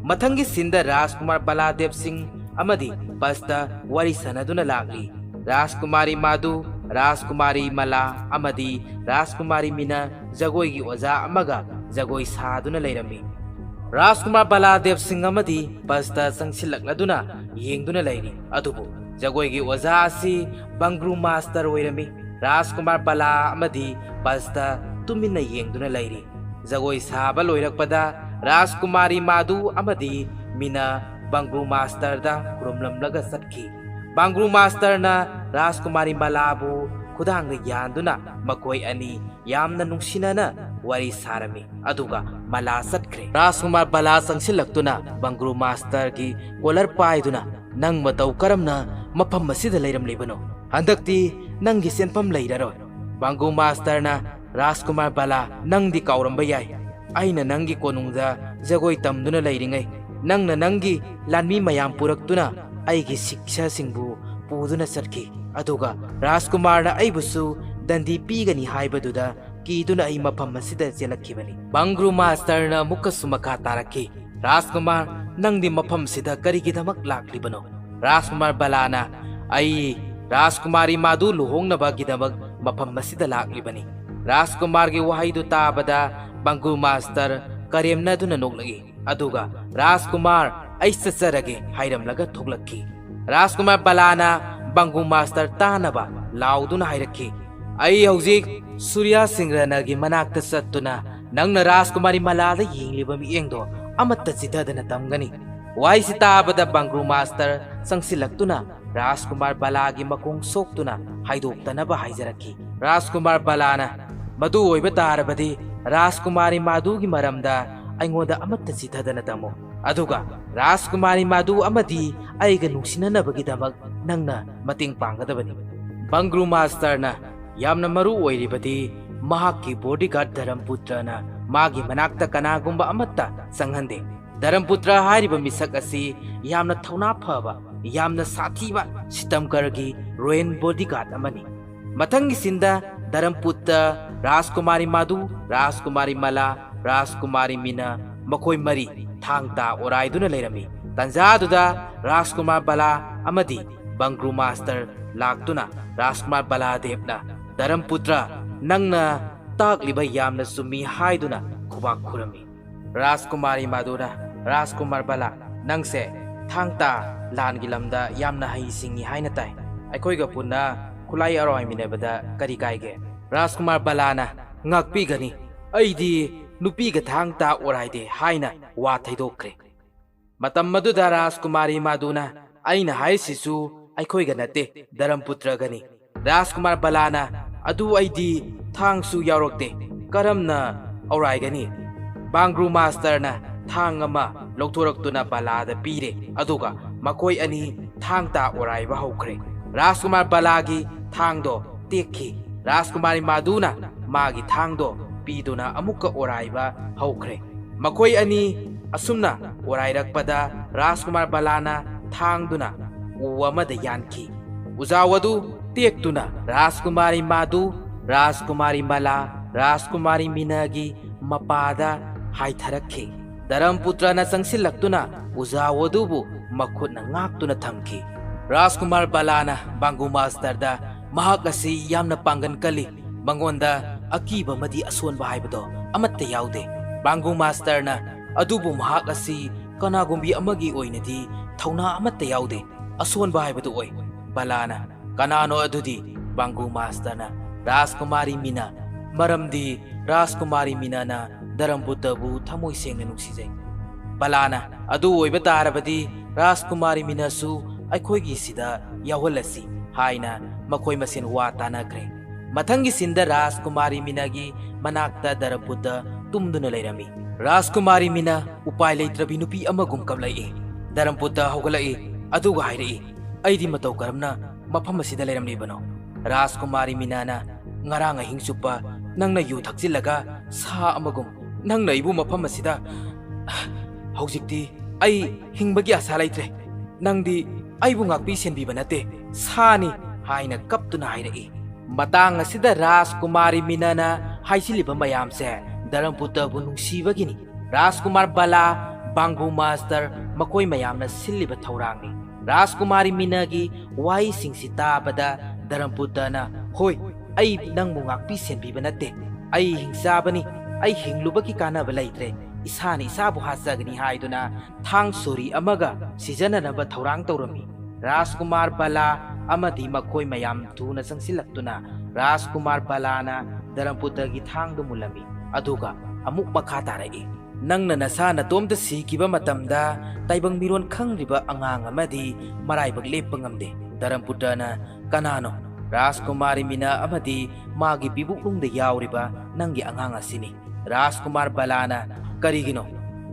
ꯃꯊꯪꯒꯤ ꯁꯤꯟꯗ ꯔꯥꯖꯀꯨꯃꯥꯔ ꯕꯂꯥꯗꯦꯕ ꯁꯤꯡ ꯑꯃꯗꯤ ꯄꯁꯇ ꯋꯥꯔꯤ ꯁꯥꯟꯅꯗꯨꯅ ꯂꯥꯛꯂꯤ꯫ ꯔꯥꯖꯀꯨꯃꯥꯔꯤ ꯃꯥꯗꯨ ꯔꯥꯖꯀꯨꯃꯥꯔꯤ ꯃꯂꯥ ꯑꯃꯗꯤ ꯔꯥꯖꯀꯨꯃꯥꯔꯤ ꯃꯤꯅ ꯖꯒꯣꯏꯒꯤ ꯑꯣꯖꯥ ꯑꯃꯒ ꯖꯒꯣꯏ ꯁꯥꯗꯨꯅ ꯂꯩꯔꯝꯃꯤ꯫ ꯔꯥꯖꯀꯨꯃꯥꯔ ꯕꯂꯥꯗꯦꯕ ꯁꯤꯡ ꯑꯃꯗꯤ ꯕꯁꯇ ꯆꯪꯁꯤꯜꯂꯛꯂꯗꯨꯅ ꯌꯦꯡꯗꯨꯅ ꯂꯩꯔꯤ꯫ ꯑꯗꯨꯕꯨ ꯖꯒꯣꯏꯒꯤ ꯑꯣꯖꯥ ꯑꯁꯤ ꯕꯪꯒ꯭ꯔꯨ ꯃꯥꯁꯇꯔ ꯑꯣꯏꯔꯝꯃꯤ꯫ ꯔꯥꯖꯀꯨꯃꯥꯔ ꯕꯂꯥ ꯑꯃꯗꯤ ꯕꯁꯇ ꯇꯨꯃꯤꯟꯅ ꯌꯦꯡꯗꯨꯅ ꯂꯩꯔꯤ꯫ ꯖꯒꯣꯏ ꯁꯥꯕ ꯂꯣꯏꯔꯛꯄꯗ ꯔꯥꯖꯀꯨꯃꯥꯔꯤ ꯃꯥꯗꯨ ꯑꯃꯗꯤ ꯃꯤꯅ ꯕꯪꯒ꯭ꯔꯨ ꯃꯥꯁꯇꯔꯗ ꯈꯨꯔꯨꯝꯂꯝꯂꯒ ꯆꯠꯈꯤ꯫ ꯕꯪꯒ꯭ꯔꯨ ꯃꯥꯁꯇꯔꯅ ꯔꯥꯖꯀꯨꯃꯥꯔꯤ ꯃꯂꯥꯕꯨ ꯈꯨꯗꯥꯡꯗ ꯌꯥꯟꯗꯨꯅ ꯃꯈꯣꯏ ꯑꯅꯤ ꯌꯥꯝꯅ ꯅꯨꯡꯁꯤꯅꯅ ꯋꯥꯔꯤ ꯁꯥꯔꯝꯃꯤ꯫ ꯑꯗꯨꯒ ꯃꯂꯥ ꯆꯠꯈ꯭ꯔꯦ꯫ ꯔꯥꯖꯀꯨꯃꯥꯔ ꯕꯂꯥ ꯆꯪꯁꯤꯜꯂꯛꯇꯨꯅ ꯕꯪꯒ꯭ꯔꯨ ꯃꯥꯁꯇꯔꯒꯤ ꯀꯣꯂꯔ ꯄꯥꯏꯗꯨꯅ, "ꯅꯪ ꯃꯇꯧ ꯀꯔꯝꯅ ꯃꯐꯝ ꯑꯁꯤꯗ ꯂꯩꯔꯝꯂꯤꯕꯅꯣ? ꯍꯟꯗꯛꯇꯤ ꯅꯪꯒꯤ ꯆꯦꯟꯐꯝ ꯂꯩꯔꯔꯣꯏ꯫" ꯕꯪꯒ꯭ꯔꯨ ꯃꯥꯁꯇꯔꯅ, "ꯔꯥꯖꯀꯨꯃꯥꯔ ꯕꯂꯥ, ꯅꯪꯗꯤ ꯀꯥꯎꯔꯝꯕ ꯌꯥꯏ, ꯑꯩꯅ ꯅꯪꯒꯤ ꯀꯣꯅꯨꯡꯗ ꯖꯒꯣꯏ ꯇꯝꯗꯨꯅ ꯂꯩꯔꯤꯉꯩ ꯅꯪꯅ ꯅꯪꯒꯤ ꯂꯥꯟꯃꯤ ꯃꯌꯥꯝ ꯄꯨꯔꯛꯇꯨꯅ ꯑꯩꯒꯤ ꯁꯤꯛꯁ꯭ꯌꯥꯁꯤꯡꯕꯨ ꯄꯨꯗꯨꯅ ꯆꯠꯈꯤ꯫ ꯑꯗꯨꯒ ꯔꯥꯖꯀꯨꯃꯥꯔꯅ ꯑꯩꯕꯨꯁꯨ ꯗꯟꯗꯤ ꯄꯤꯒꯅꯤ ꯍꯥꯏꯕꯗꯨꯗ ꯀꯤꯗꯨꯅ ꯑꯩ ꯃꯐꯝ ꯑꯁꯤꯗ ꯆꯦꯜꯂꯛꯈꯤꯕꯅꯤ꯫" ꯕꯪꯒ꯭ꯔꯨ ꯃꯥꯁꯇꯔꯅ ꯑꯃꯨꯛꯀꯁꯨ ꯃꯈꯥ ꯇꯥꯔꯛꯈꯤ, "ꯔꯥꯖꯀꯨꯃꯥꯔ, ꯅꯪꯗꯤ ꯃꯐꯝꯁꯤꯗ ꯀꯔꯤꯒꯤꯗꯃꯛ ꯂꯥꯛꯂꯤꯕꯅꯣ?" ꯔꯥꯖꯀꯨꯃꯥꯔ ꯕꯂꯥꯅ, "ꯑꯩ ꯔꯥꯖꯀꯨꯃꯥꯔꯤ ꯃꯥꯗꯨ ꯂꯨꯍꯣꯡꯅꯕꯒꯤꯗꯃꯛ ꯃꯐꯝ ꯑꯁꯤꯗ ꯂꯥꯛꯂꯤꯕꯅꯤ꯫" ꯔꯥꯖꯀꯨꯃꯥꯔꯒꯤ ꯋꯥꯍꯩꯗꯨ ꯇꯥꯕꯗ ꯕꯪꯒ꯭ꯔꯨ ꯃꯥꯁꯇꯔ ꯀꯔꯦꯝꯅꯗꯨꯅ ꯅꯣꯛꯂꯛꯏ꯫ ꯑꯗꯨꯒ, "ꯔꯥꯖꯀꯨꯃꯥꯔ, ꯑꯩ ꯆꯠꯆꯔꯒꯦ" ꯍꯥꯏꯔꯝꯂꯒ ꯊꯣꯛꯂꯛꯈꯤ꯫ ꯔꯥꯖꯀꯨꯃꯥꯔ ꯕꯂꯥꯅ ꯕꯪꯒ꯭ꯔꯨ ꯃꯥꯁꯇꯔ ꯇꯥꯅꯕ ꯂꯥꯎꯗꯨꯅ ꯍꯥꯏꯔꯛꯈꯤ, "ꯑꯩ ꯍꯧꯖꯤꯛ ꯁꯨꯔ꯭ꯌꯥ ꯁꯤꯡ ꯔꯅꯒꯤ ꯃꯅꯥꯛꯇ ꯆꯠꯇꯨꯅ ꯅꯪꯅ ꯔꯥꯖꯀꯨꯃꯥꯔꯤ ꯃꯂꯥꯗ ꯌꯦꯡꯂꯤꯕ ꯃꯤꯠꯌꯦꯡꯗꯣ ꯑꯃꯠꯇ ꯆꯤꯊꯗꯅ ꯇꯝꯒꯅꯤ꯫" ꯋꯥꯍꯩꯁꯤ ꯇꯥꯕꯗ ꯕꯪꯒ꯭ꯔꯨ ꯃꯥꯁꯇꯔ ꯆꯪꯁꯤꯜꯂꯛꯇꯨꯅ ꯔꯥꯖꯀꯨꯃꯥꯔ ꯕꯂꯥꯒꯤ ꯃꯈꯣꯡ ꯁꯣꯛꯇꯨꯅ ꯍꯥꯏꯗꯣꯛꯇꯅꯕ ꯍꯥꯏꯖꯔꯛꯈꯤ꯫ ꯔꯥꯖꯀꯨꯃꯥꯔ ꯕꯂꯥꯅ, "ꯃꯗꯨ ꯑꯣꯏꯕ ꯇꯥꯔꯕꯗꯤ ꯔꯥꯖꯀꯨꯃꯥꯔꯤ ꯃꯥꯗꯨꯒꯤ ꯃꯔꯝꯗ ꯑꯩꯉꯣꯟꯗ ꯑꯃꯠꯇ ꯆꯤꯊꯗꯅ ꯇꯝꯃꯨ꯫ ꯑꯗꯨꯒ ꯔꯥꯖꯀꯨꯃꯥꯔꯤ ꯃꯥꯗꯨ ꯑꯃꯗꯤ ꯑꯩꯒ ꯅꯨꯡꯁꯤꯅꯅꯕꯒꯤꯗꯃꯛ ꯅꯪꯅ ꯃꯇꯦꯡ ꯄꯥꯡꯒꯗꯕꯅꯤ꯫" ꯕꯪꯒ꯭ꯔꯨ ꯃꯥꯁꯇꯔꯅ, "ꯌꯥꯝꯅ ꯃꯔꯨ ꯑꯣꯏꯔꯤꯕꯗꯤ ꯃꯍꯥꯛꯀꯤ ꯕꯣꯗꯤꯒꯥꯔꯗ ꯙꯔꯝꯄꯨꯇ꯭ꯔꯅ ꯃꯥꯒꯤ ꯃꯅꯥꯛꯇ ꯀꯅꯥꯒꯨꯝꯕ ꯑꯃꯠꯇ ꯆꯪꯍꯟꯗꯦ꯫ ꯙꯔꯝꯄꯨꯇ꯭ꯔ ꯍꯥꯏꯔꯤꯕ ꯃꯤꯁꯛ ꯑꯁꯤ ꯌꯥꯝꯅ ꯊꯧꯅꯥ ꯐꯕ, ꯌꯥꯝꯅ ꯁꯥꯊꯤꯕ ꯁꯤꯇꯝꯀꯔꯒꯤ ꯔꯣꯌꯦꯜ ꯕꯣꯗꯤꯒꯥꯔꯗ ꯑꯃꯅꯤ꯫ ꯃꯊꯪꯒꯤ ꯁꯤꯟꯗ ꯙꯔꯝꯄꯨꯇ꯭ꯔ, ꯔꯥꯖꯀꯨꯃꯥꯔꯤ ꯃꯥꯗꯨ, ꯔꯥꯖꯀꯨꯃꯥꯔꯤ ꯃꯂꯥ, ꯔꯥꯖꯀꯨꯃꯥꯔꯤ ꯃꯤꯅ, ꯃꯈꯣꯏ ꯃꯔꯤ ꯊꯥꯡ ꯇꯥ ꯑꯣꯔꯥꯏꯗꯨꯅ ꯂꯩꯔꯝꯃꯤ꯫ ꯇꯟꯖꯥꯗꯨꯗ ꯔꯥꯖꯀꯨꯃꯥꯔ ꯕꯂꯥ ꯑꯃꯗꯤ ꯕꯪꯒ꯭ꯔꯨ ꯃꯥꯁꯇꯔ ꯂꯥꯛꯇꯨꯅ ꯔꯥꯖꯀꯨꯃꯥꯔ ꯕꯂꯥꯗꯦꯕꯅ, "ꯙꯔꯝꯄꯨꯇ꯭ꯔ, ꯅꯪꯅ ꯇꯥꯛꯂꯤꯕ ꯌꯥꯝꯅ ꯆꯨꯝꯃꯤ" ꯍꯥꯏꯗꯨꯅ ꯈꯨꯕꯥꯛ ꯈꯨꯔꯝꯃꯤ꯫ ꯔꯥꯖꯀꯨꯃꯥꯔꯤ ꯃꯥꯗꯨꯅ, "ꯔꯥꯖꯀꯨꯃꯥꯔ ꯕꯂꯥ, ꯅꯪꯁꯦ ꯊꯥꯡ ꯇꯥ ꯂꯥꯟꯒꯤ ꯂꯝꯗ ꯌꯥꯝꯅ ꯍꯩ ꯁꯤꯡꯉꯤ ꯍꯥꯏꯅ ꯇꯥꯏ꯫ ꯑꯩꯈꯣꯏꯒ ꯄꯨꯟꯅ ꯈꯨꯠꯂꯥꯏ ꯑꯔꯣꯏꯃꯤꯟꯅꯕꯗ ꯀꯔꯤ ꯀꯥꯏꯒꯦ?" ꯔꯥꯖꯀꯨꯃꯥꯔ ꯕꯂꯥꯅ, "ꯉꯥꯛꯄꯤꯒꯅꯤ, ꯑꯩꯗꯤ ꯅꯨꯄꯤꯒ ꯊꯥꯡ ꯇꯥ ꯑꯣꯔꯥꯏꯗꯦ" ꯍꯥꯏꯅ ꯋꯥ ꯊꯩꯗꯣꯛꯈ꯭ꯔꯦ꯫ ꯃꯇꯝ ꯑꯗꯨꯗ ꯔꯥꯖꯀꯨꯃꯥꯔꯤ ꯃꯥꯗꯨꯅ, "ꯑꯩꯅ ꯍꯥꯏꯔꯤꯁꯤꯁꯨ ꯑꯩꯈꯣꯏꯒ ꯅꯠꯇꯦ, ꯙꯔꯝꯄꯨꯇ꯭ꯔꯒꯅꯤ"꯫ ꯔꯥꯖꯀꯨꯃꯥꯔ ꯕꯂꯥꯅ, "ꯑꯗꯨ ꯑꯩꯗꯤ ꯊꯥꯡꯁꯨ ꯌꯥꯎꯔꯛꯇꯦ, ꯀꯔꯝꯅ ꯑꯧꯔꯥꯏꯒꯅꯤ?" ꯕꯥꯡꯒ꯭ꯔꯨ ꯃꯥꯁꯇꯔꯅ ꯊꯥꯡ ꯑꯃ ꯂꯧꯊꯣꯔꯛꯇꯨꯅ ꯕꯂꯥꯗ ꯄꯤꯔꯦ, ꯑꯗꯨꯒ ꯃꯈꯣꯏ ꯑꯅꯤ ꯊꯥꯡ ꯇꯥ ꯑꯣꯔꯥꯏꯕ ꯍꯧꯈ꯭ꯔꯦ꯫ ꯔꯥꯖꯀꯨꯃꯥꯔ ꯕꯂꯥꯒꯤ ꯊꯥꯡꯗꯣ ꯇꯦꯛꯈꯤ꯫ ꯔꯥꯖꯀꯨꯃꯥꯔꯤ ꯃꯥꯗꯨꯅ ꯃꯥꯒꯤ ꯊꯥꯡꯗꯣ ꯄꯤꯗꯨꯅ ꯑꯃꯨꯛꯀ ꯑꯣꯔꯥꯏꯕ ꯍꯧꯈ꯭ꯔꯦ꯫ ꯃꯈꯣꯏ ꯑꯅꯤ ꯑꯁꯨꯝꯅ ꯑꯣꯔꯥꯏꯔꯛꯄꯗ ꯔꯥꯖꯀꯨꯃꯥꯔ ꯕꯂꯥꯅ ꯊꯥꯡꯗꯨꯅ ꯎ ꯑꯃꯗ ꯌꯥꯟꯈꯤ꯫ ꯎꯖꯥꯎ ꯑꯗꯨ ꯇꯦꯛꯇꯨꯅ ꯔꯥꯖꯀꯨꯃꯥꯔꯤ ꯃꯥꯗꯨ, ꯔꯥꯖꯀꯨꯃꯥꯔꯤ ꯃꯂꯥ, ꯔꯥꯖꯀꯨꯃꯥꯔꯤ ꯃꯤꯅꯥꯒꯤ ꯃꯄꯥꯗ ꯍꯥꯏꯊꯔꯛꯈꯤ꯫ ꯙꯔꯝꯄꯨꯇ꯭ꯔꯅ ꯆꯪꯁꯤꯜꯂꯛꯇꯨꯅ ꯎꯖꯥꯎ ꯑꯗꯨꯕꯨ ꯃꯈꯨꯠꯅ ꯉꯥꯛꯇꯨꯅ ꯊꯝꯈꯤ꯫ ꯔꯥꯖꯀꯨꯃꯥꯔ ꯕꯂꯥꯅ ꯕꯥꯡꯒꯨ ꯃꯥꯁꯇꯔꯗ, "ꯃꯍꯥꯛ ꯑꯁꯤ ꯌꯥꯝꯅ ꯄꯥꯡꯒꯜ ꯀꯜꯂꯤ, ꯃꯉꯣꯟꯗ ꯑꯀꯤꯕ ꯑꯃꯗꯤ ꯑꯁꯣꯟꯕ ꯍꯥꯏꯕꯗꯣ ꯑꯃꯠꯇ ꯌꯥꯎꯗꯦ꯫ ꯕꯥꯡꯒꯨ ꯃꯥꯁꯇꯔꯅ, ꯑꯗꯨꯕꯨ ꯃꯍꯥꯛ ꯑꯁꯤ ꯀꯅꯥꯒꯨꯝꯕꯤ ꯑꯃꯒꯤ ꯑꯣꯏꯅꯗꯤ ꯊꯧꯅꯥ ꯑꯃꯠꯇ ꯌꯥꯎꯗꯦ, ꯑꯁꯣꯟꯕ ꯍꯥꯏꯕꯗꯨ ꯑꯣꯏ"꯫ ꯕꯂꯥꯅ, "ꯀꯅꯥꯅꯣ ꯑꯗꯨꯗꯤ?" ꯕꯥꯡꯒꯨ ꯃꯥꯁꯇꯔꯅ, "ꯔꯥꯖꯀꯨꯃꯥꯔꯤ ꯃꯤꯅꯥ, ꯃꯔꯝꯗꯤ ꯔꯥꯖꯀꯨꯃꯥꯔꯤ ꯃꯤꯅꯥꯅ ꯙꯔꯝꯄꯨꯇꯕꯨ ꯊꯃꯣꯏ ꯁꯦꯡꯅ ꯅꯨꯡꯁꯤꯖꯩ"꯫ ꯕꯂꯥꯅ, "ꯑꯗꯨ ꯑꯣꯏꯕ ꯇꯥꯔꯕꯗꯤ ꯔꯥꯖꯀꯨꯃꯥꯔꯤ ꯃꯤꯅꯥꯁꯨ ꯑꯩꯈꯣꯏꯒꯤ ꯁꯤꯗ ꯌꯥꯎꯍꯜꯂꯁꯤ" ꯍꯥꯏꯅ ꯃꯈꯣꯏ ꯃꯁꯦꯟ ꯋꯥ ꯇꯥꯅꯈ꯭ꯔꯦ꯫ ꯃꯊꯪꯒꯤ ꯁꯤꯟꯗ ꯔꯥꯖꯀꯨꯃꯥꯔꯤ ꯃꯤꯅꯥꯒꯤ ꯃꯅꯥꯛꯇ ꯙꯔꯝꯄꯨꯇ ꯇꯨꯝꯗꯨꯅ ꯂꯩꯔꯝꯃꯤ꯫ ꯔꯥꯖꯀꯨꯃꯥꯔꯤ ꯃꯤꯅꯥ ꯎꯄꯥꯏ ꯂꯩꯇ꯭ꯔꯕꯤ ꯅꯨꯄꯤ ꯑꯃꯒꯨꯝ ꯀꯞꯂꯛꯏ꯫ ꯙꯔꯝꯄꯨꯇ ꯍꯧꯒꯠꯂꯛꯏ, ꯑꯗꯨꯒ ꯍꯥꯏꯔꯛꯏ, "ꯑꯩꯗꯤ ꯃꯇꯧ ꯀꯔꯝꯅ ꯃꯐꯝ ꯑꯁꯤꯗ ꯂꯩꯔꯝꯂꯤꯕꯅꯣ?" ꯔꯥꯖꯀꯨꯃꯥꯔꯤ ꯃꯤꯅꯥꯅ, "ꯉꯔꯥꯡ ꯑꯍꯤꯡ ꯆꯨꯞꯄ ꯅꯪꯅ ꯌꯨ ꯊꯛꯆꯤꯜꯂꯒ ꯁꯥ ꯑꯃꯒꯨꯝ ꯅꯪꯅ ꯑꯩꯕꯨ ꯃꯐꯝ ꯑꯁꯤꯗ, ꯍꯧꯖꯤꯛꯇꯤ ꯑꯩ ꯍꯤꯡꯕꯒꯤ ꯑꯁꯥ ꯂꯩꯇ꯭ꯔꯦ꯫ ꯅꯪꯗꯤ ꯑꯩꯕꯨ ꯉꯥꯛꯄꯤ ꯁꯦꯟꯕꯤꯕ ꯅꯠꯇꯦ, ꯁꯥꯅꯤ" ꯍꯥꯏꯅ ꯀꯞꯇꯨꯅ ꯍꯥꯏꯔꯛꯏ꯫ ꯃꯇꯥꯡ ꯑꯁꯤꯗ ꯔꯥꯖꯀꯨꯃꯥꯔꯤ ꯃꯤꯅꯥꯅ ꯍꯥꯏꯖꯤꯜꯂꯤꯕ ꯃꯌꯥꯝꯁꯦ ꯙꯔꯝꯄꯨꯇꯕꯨ ꯅꯨꯡꯁꯤꯕꯒꯤꯅꯤ꯫ ꯔꯥꯖꯀꯨꯃꯥꯔ ꯕꯂꯥ, ꯕꯥꯡꯒꯨ ꯃꯥꯁꯇꯔ, ꯃꯈꯣꯏ ꯃꯌꯥꯝꯅ ꯁꯤꯜꯂꯤꯕ ꯊꯧꯔꯥꯡꯅꯤ꯫ ꯔꯥꯖꯀꯨꯃꯥꯔꯤ ꯃꯤꯅꯥꯒꯤ ꯋꯥꯍꯩꯁꯤꯡꯁꯤ ꯇꯥꯕꯗ ꯙꯔꯝꯄꯨꯇ꯭ꯔꯅ, "ꯍꯣꯏ, ꯑꯩ ꯅꯪꯕꯨ ꯉꯥꯛꯄꯤ ꯁꯦꯟꯕꯤꯕ ꯅꯠꯇꯦ꯫ ꯑꯩ ꯍꯤꯡꯆꯥꯕꯅꯤ꯫ ꯑꯩ ꯍꯤꯡꯂꯨꯕꯒꯤ ꯀꯥꯟꯅꯕ ꯂꯩꯇ꯭ꯔꯦ꯫ ꯏꯁꯥꯅ ꯏꯁꯥꯕꯨ ꯍꯥꯠꯆꯒꯅꯤ" ꯍꯥꯏꯗꯨꯅ ꯊꯥꯡ ꯁꯣꯔꯤ ꯑꯃꯒ ꯁꯤꯖꯤꯟꯅꯅꯕ ꯊꯧꯔꯥꯡ ꯇꯧꯔꯝꯃꯤ꯫ ꯔꯥꯖꯀꯨꯃꯥꯔ ꯕꯂꯥ ꯑꯃꯗꯤ ꯃꯈꯣꯏ ꯃꯌꯥꯝ ꯊꯨꯅ ꯆꯪꯁꯤꯜꯂꯛꯇꯨꯅ ꯔꯥꯖꯀꯨꯃꯥꯔ ꯕꯂꯥꯅ ꯙꯔꯝꯄꯨꯇ꯭ꯔꯒꯤ ꯊꯥꯡꯗꯨ ꯃꯨꯜꯂꯝꯃꯤ꯫ ꯑꯗꯨꯒ ꯑꯃꯨꯛ ꯃꯈꯥ ꯇꯥꯔꯛꯏ, "ꯅꯪꯅ ꯅꯁꯥ ꯅꯇꯣꯝꯇ ꯁꯤꯈꯤꯕ ꯃꯇꯝꯗ ꯇꯥꯏꯕꯪ ꯃꯤꯔꯣꯟ ꯈꯪꯗ꯭ꯔꯤꯕ ꯑꯉꯥꯡ ꯑꯃꯗꯤ ꯃꯔꯥꯏꯕꯛ ꯂꯦꯞꯄ ꯉꯝꯗꯦ"꯫ ꯙꯔꯝꯄꯨꯇ꯭ꯔꯅ, "ꯀꯅꯥꯅꯣ?" "ꯔꯥꯖꯀꯨꯃꯥꯔꯤ ꯃꯤꯅꯥ ꯑꯃꯗꯤ ꯃꯥꯒꯤ ꯄꯤꯕꯨꯛꯅꯨꯡꯗ ꯌꯥꯎꯔꯤꯕ ꯅꯪꯒꯤ ꯑꯉꯥꯡ ꯑꯁꯤꯅꯤ"꯫ ꯔꯥꯖꯀꯨꯃꯥꯔ ꯕꯂꯥꯅ, "ꯀꯔꯤꯒꯤꯅꯣ?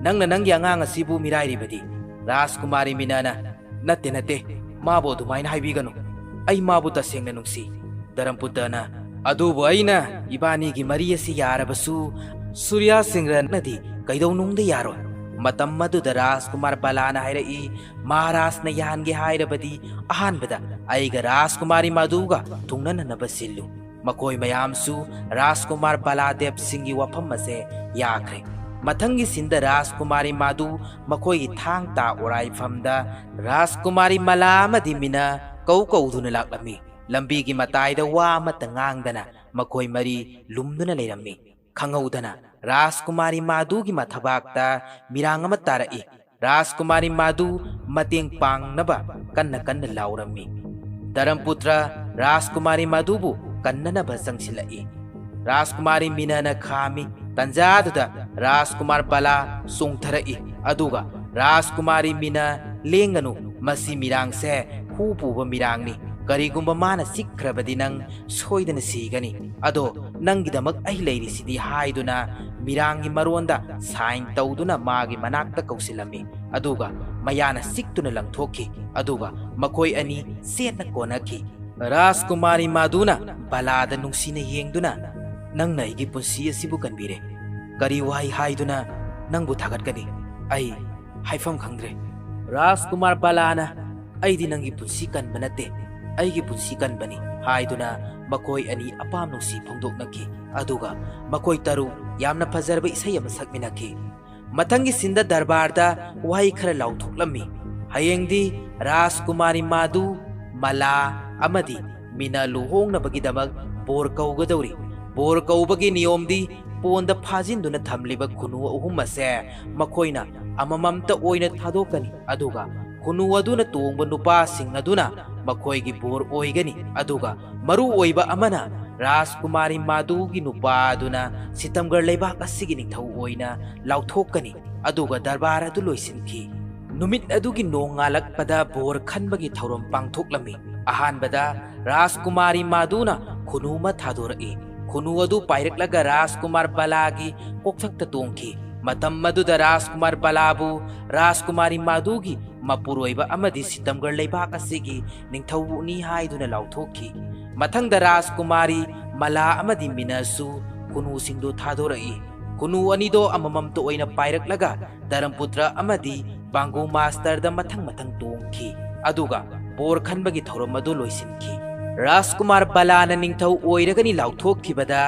ꯅꯪꯅ ꯅꯪꯒꯤ ꯑꯉꯥꯡ ꯑꯁꯤꯕꯨ ꯃꯤꯔꯥꯏꯔꯤꯕꯗꯤ?" ꯔꯥꯖꯀꯨꯃꯥꯔꯤ ꯃꯤꯅꯥꯅ, "ꯅꯠꯇꯦ, ꯅꯠꯇꯦ, ꯃꯥꯕꯨ ꯑꯗꯨꯃꯥꯏꯅ ꯍꯥꯏꯕꯤꯒꯅꯨ꯫ ꯑꯩ ꯃꯥꯕꯨ ꯇꯁꯦꯡꯅ ꯅꯨꯡꯁꯤ"꯫ ꯙꯔꯝꯄꯨꯇ꯭ꯔꯅ, "ꯑꯗꯨꯕꯨ ꯑꯩꯅ ꯏꯕꯥꯅꯤꯒꯤ ꯃꯔꯤ ꯑꯁꯤ ꯌꯥꯔꯕꯁꯨ ꯁꯨꯔ꯭ꯌꯥ ꯁꯤꯡꯍꯅꯗꯤ ꯀꯩꯗꯧꯅꯨꯡꯗ ꯌꯥꯔꯣꯏ"꯫ ꯃꯇꯝ ꯑꯗꯨꯗ ꯔꯥꯖꯀꯨꯃꯥꯔ ꯕꯂꯥꯅ ꯍꯥꯏꯔꯛꯏ, "ꯃꯍꯥꯔꯥꯖꯅ ꯌꯥꯍꯟꯒꯦ ꯍꯥꯏꯔꯕꯗꯤ ꯑꯍꯥꯟꯕꯗ ꯑꯩꯒ ꯔꯥꯖꯀꯨꯃꯥꯔꯤ ꯃꯥꯗꯨꯒ ꯊꯨꯡꯅꯅꯅꯕ ꯁꯤꯜꯂꯨ"꯫ ꯃꯈꯣꯏ ꯃꯌꯥꯝꯁꯨ ꯔꯥꯖꯀꯨꯃꯥꯔ ꯕꯂꯥꯗꯦꯕ ꯁꯤꯡꯒꯤ ꯋꯥꯐꯝ ꯑꯁꯦ ꯌꯥꯈ꯭ꯔꯦ꯫ ꯃꯊꯪꯒꯤ ꯁꯤꯟꯗ ꯔꯥꯖꯀꯨꯃꯥꯔꯤ ꯃꯥꯗꯨ ꯃꯈꯣꯏꯒꯤ ꯊꯥꯡ ꯇꯥ ꯑꯣꯔꯥꯏꯐꯝꯗ ꯔꯥꯖꯀꯨꯃꯥꯔꯤ ꯃꯂꯥ ꯑꯃꯗꯤ ꯃꯤꯅ ꯀꯧ ꯀꯧꯗꯨꯅ ꯂꯥꯛꯂꯝꯃꯤ꯫ ꯂꯝꯕꯤꯒꯤ ꯃꯇꯥꯏꯗ ꯋꯥ ꯑꯃꯠꯇ ꯉꯥꯡꯗꯅ ꯃꯈꯣꯏ ꯃꯔꯤ ꯂꯨꯝꯗꯨꯅ ꯂꯩꯔꯝꯃꯤ꯫ ꯈꯪꯍꯧꯗꯅ ꯔꯥꯖꯀꯨꯃꯥꯔꯤ ꯃꯥꯗꯨꯒꯤ ꯃꯊꯕꯥꯛꯇ ꯃꯤꯔꯥꯡ ꯑꯃ ꯇꯥꯔꯛꯏ꯫ ꯔꯥꯖꯀꯨꯃꯥꯔꯤ ꯃꯥꯗꯨ ꯃꯇꯦꯡ ꯄꯥꯡꯅꯕ ꯀꯟꯅ ꯀꯟꯅ ꯂꯥꯎꯔꯝꯃꯤ꯫ ꯙꯔꯝꯄꯨꯇ꯭ꯔ ꯔꯥꯖꯀꯨꯃꯥꯔꯤ ꯃꯥꯗꯨꯕꯨ ꯀꯟꯅꯅꯕ ꯆꯪꯁꯤꯜꯂꯛꯏ꯫ ꯔꯥꯖꯀꯨꯃꯥꯔꯤ ꯃꯤꯅꯥꯅ ꯈꯥꯝꯃꯤ꯫ ꯇꯟꯖꯥꯗꯨꯗ ꯔꯥꯖꯀꯨꯃꯥꯔ ꯕꯂꯥ ꯆꯣꯡꯊꯔꯛꯏ꯫ ꯑꯗꯨꯒ ꯔꯥꯖꯀꯨꯃꯥꯔꯤ ꯃꯤꯅꯥ, "ꯂꯦꯡꯒꯅꯨ, ꯃꯁꯤ ꯃꯤꯔꯥꯡꯁꯦ ꯍꯨ ꯄꯨꯕ ꯃꯤꯔꯥꯡꯅꯤ꯫ ꯀꯔꯤꯒꯨꯝꯕ ꯃꯥꯅ ꯆꯤꯛꯈ꯭ꯔꯕꯗꯤ ꯅꯪ ꯁꯣꯏꯗꯅ ꯁꯤꯒꯅꯤ꯫ ꯑꯗꯣ ꯅꯪꯒꯤꯗꯃꯛ ꯑꯩ ꯂꯩꯔꯤꯁꯤꯗꯤ" ꯍꯥꯏꯗꯨꯅ ꯃꯤꯔꯥꯡꯒꯤ ꯃꯔꯣꯟꯗ ꯁꯥꯏꯟ ꯇꯧꯗꯨꯅ ꯃꯥꯒꯤ ꯃꯅꯥꯛꯇ ꯀꯧꯁꯤꯜꯂꯝꯃꯤ꯫ ꯑꯗꯨꯒ ꯃꯌꯥꯅ ꯆꯤꯛꯇꯨꯅ ꯂꯪꯊꯣꯛꯈꯤ꯫ ꯑꯗꯨꯒ ꯃꯈꯣꯏ ꯑꯅꯤ ꯆꯦꯠꯅ ꯀꯣꯟꯅꯈꯤ꯫ ꯔꯥꯖꯀꯨꯃꯥꯔꯤ ꯃꯥꯗꯨꯅ ꯕꯂꯥꯗ ꯅꯨꯡꯁꯤꯅ ꯌꯦꯡꯗꯨꯅ, "ꯅꯪꯅ ꯑꯩꯒꯤ ꯄꯨꯟꯁꯤ ꯑꯁꯤꯕꯨ ꯀꯟꯕꯤꯔꯦ꯫ ꯀꯔꯤ ꯋꯥꯍꯩ ꯍꯥꯏꯗꯨꯅ ꯅꯪꯕꯨ ꯊꯥꯒꯠꯀꯅꯤ? ꯑꯩ ꯍꯥꯏꯐꯝ ꯈꯪꯗ꯭ꯔꯦ"꯫ ꯔꯥꯖꯀꯨꯃꯥꯔ ꯕꯂꯥꯅ, "ꯑꯩꯗꯤ ꯅꯪꯒꯤ ꯄꯨꯟꯁꯤ ꯀꯟꯕ ꯅꯠꯇꯦ, ꯑꯩꯒꯤ ꯄꯨꯟꯁꯤ ꯀꯟꯕꯅꯤ" ꯍꯥꯏꯗꯨꯅ ꯃꯈꯣꯏ ꯑꯅꯤ ꯑꯄꯥꯝ ꯅꯨꯡꯁꯤ ꯐꯣꯡꯗꯣꯛꯅꯈꯤ꯫ ꯑꯗꯨꯒ ꯃꯈꯣꯏ ꯇꯔꯨꯛ ꯌꯥꯝꯅ ꯐꯖꯔꯕ ꯏꯁꯩ ꯑꯃ ꯁꯛꯃꯤꯟꯅꯈꯤ꯫ ꯃꯊꯪꯒꯤ ꯁꯤꯟꯗ ꯗꯔꯕꯥꯔꯗ ꯋꯥꯍꯩ ꯈꯔ ꯂꯥꯎꯊꯣꯛꯂꯝꯃꯤ꯫ ꯍꯌꯦꯡꯗꯤ ꯔꯥꯖꯀꯨꯃꯥꯔꯤ ꯃꯥꯗꯨ, ꯃꯂꯥ ꯑꯃꯗꯤ ꯃꯤꯅ ꯂꯨꯍꯣꯡꯅꯕꯒꯤꯗꯃꯛ ꯕꯣꯔ ꯀꯧꯒꯗꯧꯔꯤ꯫ ꯕꯣꯔ ꯀꯧꯕꯒꯤ ꯅꯤꯌꯣꯝꯗꯤ ꯄꯣꯟꯗ ꯐꯥꯖꯤꯟꯗꯨꯅ ꯊꯝꯂꯤꯕ ꯈꯨꯅꯨ ꯑꯍꯨꯝ ꯑꯁꯦ ꯃꯈꯣꯏꯅ ꯑꯃꯃꯝꯇ ꯑꯣꯏꯅ ꯊꯥꯗꯣꯛꯀꯅꯤ, ꯑꯗꯨꯒ ꯈꯨꯅꯨ ꯑꯗꯨꯅ ꯇꯣꯡꯕ ꯅꯨꯄꯥꯁꯤꯡ ꯑꯗꯨꯅ ꯃꯈꯣꯏꯒꯤ ꯕꯣꯔ ꯑꯣꯏꯒꯅꯤ꯫ ꯑꯗꯨꯒ ꯃꯔꯨ ꯑꯣꯏꯕ ꯑꯃꯅ, ꯔꯥꯖꯀꯨꯃꯥꯔꯤ ꯃꯥꯗꯨꯒꯤ ꯅꯨꯄꯥ ꯑꯗꯨꯅ ꯁꯤꯇꯝꯒꯔ ꯂꯩꯕꯥꯛ ꯑꯁꯤꯒꯤ ꯅꯤꯡꯊꯧ ꯑꯣꯏꯅ ꯂꯥꯎꯊꯣꯛꯀꯅꯤ꯫ ꯑꯗꯨꯒ ꯗꯔꯕꯥꯔ ꯑꯗꯨ ꯂꯣꯏꯁꯤꯟꯈꯤ꯫ ꯅꯨꯃꯤꯠ ꯑꯗꯨꯒꯤ ꯅꯣꯡꯉꯥꯜꯂꯛꯄꯗ ꯕꯣꯔ ꯈꯟꯕꯒꯤ ꯊꯧꯔꯝ ꯄꯥꯡꯊꯣꯛꯂꯝꯃꯤ꯫ ꯑꯍꯥꯟꯕꯗ ꯔꯥꯖꯀꯨꯃꯥꯔꯤ ꯃꯥꯗꯨꯅ ꯈꯨꯅꯨ ꯑꯃ ꯊꯥꯗꯣꯔꯛꯏ꯫ ꯈꯨꯅꯨ ꯑꯗꯨ ꯄꯥꯏꯔꯛꯂꯒ ꯔꯥꯖꯀꯨꯃꯥꯔ ꯕꯂꯥꯒꯤ ꯀꯣꯛꯊꯛꯇ ꯇꯣꯡꯈꯤ꯫ ꯃꯇꯝ ꯑꯗꯨꯗ ꯔꯥꯖꯀꯨꯃꯥꯔ ꯕꯂꯥꯕꯨ ꯔꯥꯖꯀꯨꯃꯥꯔꯤ ꯃꯥꯗꯨꯒꯤ ꯃꯄꯨꯔꯣꯏꯕ ꯑꯃꯗꯤ ꯁꯤꯇꯝꯒꯔ ꯂꯩꯕꯥꯛ ꯑꯁꯤꯒꯤ ꯅꯤꯡꯊꯧꯅꯤ ꯍꯥꯏꯗꯨꯅ ꯂꯥꯎꯊꯣꯛꯈꯤ꯫ ꯃꯊꯪꯗ ꯔꯥꯖꯀꯨꯃꯥꯔꯤ, ꯃꯂꯥ ꯑꯃꯗꯤ ꯃꯤꯅꯁꯨ ꯈꯨꯅꯨꯁꯤꯡꯗꯨ ꯊꯥꯗꯣꯔꯛꯏ꯫ ꯈꯨꯅꯨ ꯑꯅꯤꯗꯣ ꯑꯃꯃꯝꯇ ꯑꯣꯏꯅ ꯄꯥꯏꯔꯛꯂꯒ ꯗꯔꯝꯄꯨꯇ꯭ꯔ ꯑꯃꯗꯤ ꯕꯥꯡꯒꯨ ꯃꯥꯁꯇꯔꯗ ꯃꯊꯪ ꯃꯊꯪ ꯇꯣꯡꯈꯤ꯫ ꯑꯗꯨꯒ ꯕꯣꯔ ꯈꯟꯕꯒꯤ ꯊꯧꯔꯝ ꯑꯗꯨ ꯂꯣꯏꯁꯤꯟꯈꯤ꯫ ꯔꯥꯖꯀꯨꯃꯥꯔ ꯕꯂꯥꯅ ꯅꯤꯡꯊꯧ ꯑꯣꯏꯔꯒꯅꯤ ꯂꯥꯎꯊꯣꯛꯈꯤꯕꯗ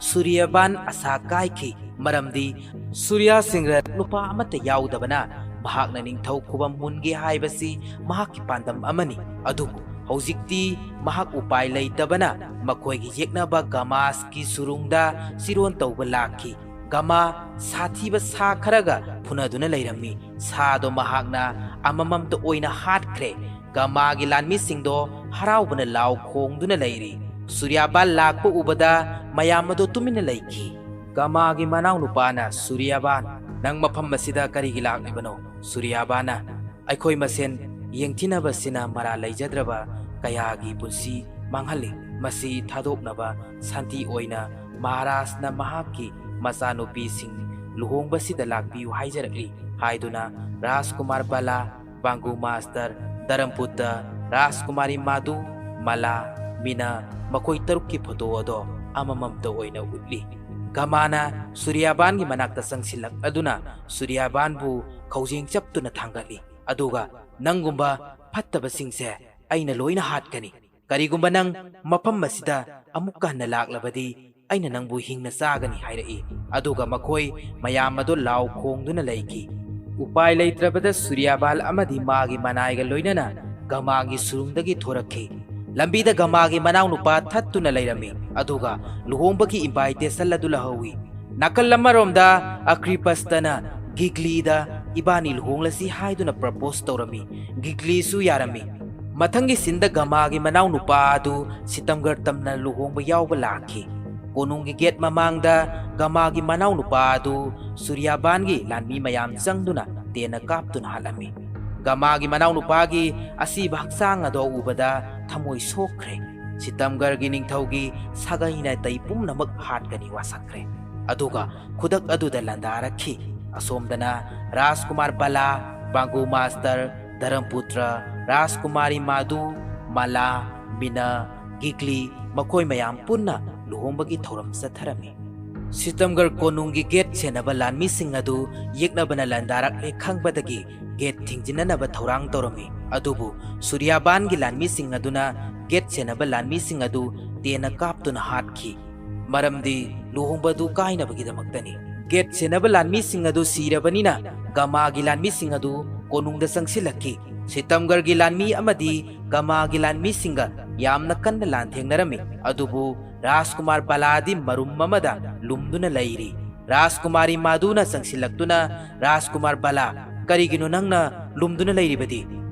ꯁꯨꯔꯤꯌꯥꯕꯥꯟ ꯑꯁꯥ ꯀꯥꯏꯈꯤ, ꯃꯔꯝꯗꯤ ꯁꯨꯔꯤꯌꯥ ꯁꯤꯡꯍ ꯅꯨꯄꯥ ꯑꯃꯠꯇ ꯌꯥꯎꯗꯕꯅ ꯃꯍꯥꯛꯅ ꯅꯤꯡꯊꯧ ꯈꯨꯕꯝ ꯃꯨꯟꯒꯦ ꯍꯥꯏꯕꯁꯤ ꯃꯍꯥꯛꯀꯤ ꯄꯥꯟꯗꯝ ꯑꯃꯅꯤ꯫ ꯑꯗꯨꯕꯨ ꯍꯧꯖꯤꯛꯇꯤ ꯃꯍꯥꯛ ꯎꯄꯥꯏ ꯂꯩꯇꯕꯅ ꯃꯈꯣꯏꯒꯤ ꯌꯦꯛꯅꯕ ꯒꯃꯥꯁꯀꯤ ꯁꯨꯔꯨꯡꯗ ꯆꯤꯔꯣꯟ ꯇꯧꯕ ꯂꯥꯛꯈꯤ꯫ ꯒꯃꯥ ꯁꯥꯊꯤꯕ ꯁꯥ ꯈꯔꯒ ꯐꯨꯅꯗꯨꯅ ꯂꯩꯔꯝꯃꯤ꯫ ꯁꯥꯗꯣ ꯃꯍꯥꯛꯅ ꯑꯃꯃꯝꯇ ꯑꯣꯏꯅ ꯍꯥꯠꯈ꯭ꯔꯦ꯫ ꯒꯃꯥꯒꯤ ꯂꯥꯟꯃꯤꯁꯤꯡꯗꯣ ꯍꯔꯥꯎꯕꯅ ꯂꯥꯎ ꯈꯣꯡꯗꯨꯅ ꯂꯩꯔꯤ꯫ ꯁꯨꯔꯤꯌꯥꯕꯥꯟ ꯂꯥꯛꯄ ꯎꯕꯗ ꯃꯌꯥꯝ ꯑꯗꯣ ꯇꯨꯃꯤꯟꯅ ꯂꯩꯈꯤ꯫ ꯒꯃꯥꯒꯤ ꯃꯅꯥꯎꯅꯨꯄꯥꯅ ꯁꯨꯔꯤꯌꯥꯕꯥꯟ, "ꯅꯪ ꯃꯐꯝ ꯑꯁꯤꯗ ꯀꯔꯤꯒꯤ ꯂꯥꯛꯂꯤꯕꯅꯣ?" ꯁꯨꯔꯤꯌꯥꯕꯥꯟꯅ, "ꯑꯩꯈꯣꯏ ꯃꯁꯦꯟ ꯌꯦꯡꯊꯤꯅꯕꯁꯤꯅ ꯃꯔꯥꯜ ꯂꯩꯖꯗ꯭ꯔꯕ ꯀꯌꯥꯒꯤ ꯄꯨꯟꯁꯤ ꯃꯥꯡꯍꯜꯂꯤ꯫ ꯃꯁꯤ ꯊꯥꯗꯣꯛꯅꯕ ꯁꯥꯟꯇꯤ ꯑꯣꯏꯅ ꯃꯍꯥꯔꯥꯖꯅ ꯃꯍꯥꯛꯀꯤ ꯃꯆꯥꯅꯨꯄꯤꯁꯤꯡ ꯂꯨꯍꯣꯡꯕꯁꯤꯗ ꯂꯥꯛꯄꯤꯌꯨ ꯍꯥꯏꯖꯔꯛꯂꯤ" ꯍꯥꯏꯗꯨꯅ ꯔꯥꯖꯀꯨꯃꯥꯔ ꯕꯂꯥ, ꯕꯥꯡꯒꯨ ꯃꯥꯁꯇꯔ, ꯗꯔꯝꯄꯨꯠꯇ ꯔꯥꯖꯀꯨꯃꯥꯔꯤ ꯃꯥꯗꯨ, ꯃꯂꯥ, ꯃꯤꯅ, ꯃꯈꯣꯏ ꯇꯔꯨꯛꯀꯤ ꯐꯣꯇꯣ ꯑꯗꯣ ꯑꯃꯃꯝꯇ ꯑꯣꯏꯅ ꯎꯠꯂꯤ꯫ ꯒꯃꯥꯅ ꯁꯨꯔꯤꯌꯥꯕꯥꯟꯒꯤ ꯃꯅꯥꯛꯇ ꯆꯪꯁꯤꯜꯂꯛꯂꯗꯨꯅ ꯁꯨꯔꯤꯌꯥꯕꯥꯟꯕꯨ ꯈꯧꯖꯦꯡ ꯆꯞꯇꯨꯅ ꯊꯥꯡꯒꯠꯂꯤ꯫ ꯑꯗꯨꯒ, "ꯅꯪꯒꯨꯝꯕ ꯐꯠꯇꯕꯁꯤꯡꯁꯦ ꯑꯩꯅ ꯂꯣꯏꯅ ꯍꯥꯠꯀꯅꯤ꯫ ꯀꯔꯤꯒꯨꯝꯕ ꯅꯪ ꯃꯐꯝ ꯑꯁꯤꯗ ꯑꯃꯨꯛꯀ ꯍꯟꯅ ꯂꯥꯛꯂꯕꯗꯤ ꯑꯩꯅ ꯅꯪꯕꯨ ꯍꯤꯡꯅ ꯆꯥꯒꯅꯤ" ꯍꯥꯏꯔꯛꯏ꯫ ꯑꯗꯨꯒ ꯃꯈꯣꯏ ꯃꯌꯥꯝ ꯑꯗꯨ ꯂꯥꯎ ꯈꯣꯡꯗꯨꯅ ꯂꯩꯈꯤ꯫ ꯎꯄꯥꯏ ꯂꯩꯇ꯭ꯔꯕꯗ ꯁꯨꯔꯤꯌꯥꯕꯥꯟ ꯑꯃꯗꯤ ꯃꯥꯒꯤ ꯃꯅꯥꯏꯒ ꯂꯣꯏꯅꯅ ꯒꯃꯥꯒꯤ ꯁꯨꯔꯨꯡꯗꯒꯤ ꯊꯣꯔꯛꯈꯤ꯫ ꯂꯝꯕꯤꯗ ꯒꯃꯥꯒꯤ ꯃꯅꯥꯎꯅꯨꯄꯥ ꯊꯠꯇꯨꯅ ꯂꯩꯔꯝꯃꯤ, ꯑꯗꯨꯒ ꯂꯨꯍꯣꯡꯕꯒꯤ ꯏꯟꯚꯥꯏꯇꯦꯁꯟ ꯑꯗꯨ ꯂꯧꯍꯧꯏ꯫ ꯅꯥꯀꯜ ꯑꯃꯔꯣꯝꯗ ꯑꯀ꯭ꯔꯤꯄꯁꯇꯅ ꯒꯤꯒꯂꯤꯗ "ꯏꯕꯥꯅꯤ ꯂꯨꯍꯣꯡꯂꯁꯤ" ꯍꯥꯏꯗꯨꯅ ꯄ꯭ꯔꯄꯣꯁ ꯇꯧꯔꯝꯃꯤ꯫ ꯒꯤꯒꯂꯤꯁꯨ ꯌꯥꯔꯝꯃꯤ꯫ ꯃꯊꯪꯒꯤ ꯁꯤꯟꯗ ꯒꯃꯥꯒꯤ ꯃꯅꯥꯎꯅꯨꯄꯥ ꯑꯗꯨ ꯁꯤꯇꯝꯒꯔ ꯇꯝꯅ ꯂꯨꯍꯣꯡꯕ ꯌꯥꯎꯕ ꯂꯥꯛꯈꯤ꯫ ꯀꯣꯅꯨꯡꯒꯤ ꯒꯦꯠ ꯃꯃꯥꯡꯗ ꯒꯃꯥꯒꯤ ꯃꯅꯥꯎꯅꯨꯄꯥ ꯑꯗꯨ ꯁꯨꯔꯤꯌꯥꯕꯥꯟꯒꯤ ꯂꯥꯟꯃꯤ ꯃꯌꯥꯝ ꯆꯪꯗꯨꯅ ꯇꯦꯟꯅ ꯀꯥꯞꯇꯨꯅ ꯍꯥꯠꯂꯝꯃꯤ꯫ ꯒꯃꯥꯒꯤ ꯃꯅꯥꯎꯅꯨꯄꯥꯒꯤ ꯑꯁꯤꯕ ꯍꯛꯆꯥꯡ ꯑꯗꯣ ꯎꯕꯗ ꯊꯃꯣꯏ ꯁꯣꯛꯈ꯭ꯔꯦ꯫ ꯁꯤꯇꯝꯒꯔꯒꯤ ꯅꯤꯡꯊꯧꯒꯤ ꯁꯥꯒꯩ ꯅꯥꯇꯩ ꯄꯨꯝꯅꯃꯛ ꯍꯥꯠꯀꯅꯤ ꯋꯥꯁꯛꯈ꯭ꯔꯦ꯫ ꯑꯗꯨꯒ ꯈꯨꯗꯛ ꯑꯗꯨꯗ ꯂꯥꯟꯗꯥꯔꯛꯈꯤ꯫ ꯑꯁꯣꯝꯗꯅ ꯔꯥꯖꯀꯨꯃꯥꯔ ꯕꯂꯥ, ꯕꯥꯡꯒꯨ ꯃꯥꯁꯇꯔ, ꯙꯔꯝꯄꯨꯇ꯭ꯔ, ꯔꯥꯖꯀꯨꯃꯥꯔꯤ ꯃꯥꯗꯨ, ꯃꯂꯥ, ꯃꯤꯅ, ꯒꯤꯒꯂꯤ, ꯃꯈꯣꯏ ꯃꯌꯥꯝ ꯄꯨꯟꯅ ꯂꯨꯍꯣꯡꯕꯒꯤ ꯊꯧꯔꯝ ꯆꯠꯊꯔꯝꯃꯤ꯫ ꯁꯤꯇꯝꯒꯔ ꯀꯣꯅꯨꯡꯒꯤ ꯒꯦꯠ ꯁꯦꯟꯅꯕ ꯂꯥꯟꯃꯤꯁꯤꯡ ꯑꯗꯨ ꯌꯦꯛꯅꯕꯅ ꯂꯥꯟꯗꯥꯔꯛꯂꯦ ꯈꯪꯕꯗꯒꯤ ꯒꯦꯠ ꯊꯤꯡꯖꯤꯟꯅꯅꯕ ꯊꯧꯔꯥꯡ ꯇꯧꯔꯝꯃꯤ꯫ ꯑꯗꯨꯕꯨ ꯁꯨꯔꯤꯌꯥꯕꯥꯟꯒꯤ ꯂꯥꯟꯃꯤꯁꯤꯡ ꯑꯗꯨꯅ ꯒꯦꯠ ꯁꯦꯟꯅꯕ ꯂꯥꯟꯃꯤꯁꯤꯡ ꯑꯗꯨ ꯇꯦꯟꯅ ꯀꯥꯞꯇꯨꯅ ꯍꯥꯠꯈꯤ꯫ ꯃꯔꯝꯗꯤ ꯂꯨꯍꯣꯡꯕ ꯑꯗꯨ ꯀꯥꯏꯅꯕꯒꯤꯗꯃꯛꯇꯅꯤ꯫ ꯒꯦꯠ ꯁꯦꯟꯅꯕ ꯂꯥꯟꯃꯤꯁꯤꯡ ꯑꯗꯨ ꯁꯤꯔꯕꯅꯤꯅ ꯒꯃꯥꯒꯤ ꯂꯥꯟꯃꯤꯁꯤꯡ ꯑꯗꯨ ꯀꯣꯅꯨꯡꯗ ꯆꯪꯁꯤꯜꯂꯛꯈꯤ꯫ ꯁꯤꯇꯝꯒꯔꯒꯤ ꯂꯥꯟꯃꯤ ꯑꯃꯗꯤ ꯒꯃꯥꯒꯤ ꯂꯥꯟꯃꯤꯁꯤꯡꯒ ꯌꯥꯝꯅ ꯀꯟꯅ ꯂꯥꯟꯊꯦꯡꯅꯔꯝꯃꯤ꯫ ꯑꯗꯨꯕꯨ ꯔꯥꯖꯀꯨꯃꯥꯔ ꯕꯂꯥꯗꯤ ꯃꯔꯨꯝ ꯑꯃꯗ ꯂꯨꯝꯗꯨꯅ ꯂꯩꯔꯤ꯫ ꯔꯥꯖꯀꯨꯃꯥꯔꯤ ꯃꯥꯗꯨꯅ ꯆꯪꯁꯤꯜꯂꯛꯇꯨꯅ, "ꯔꯥꯖꯀꯨꯃꯥꯔ ꯕꯂꯥ, ꯀꯔꯤꯒꯤꯅꯣ ꯅꯪꯅ ꯂꯨꯝꯗꯨꯅ ꯂꯩꯔꯤꯕꯗꯤ?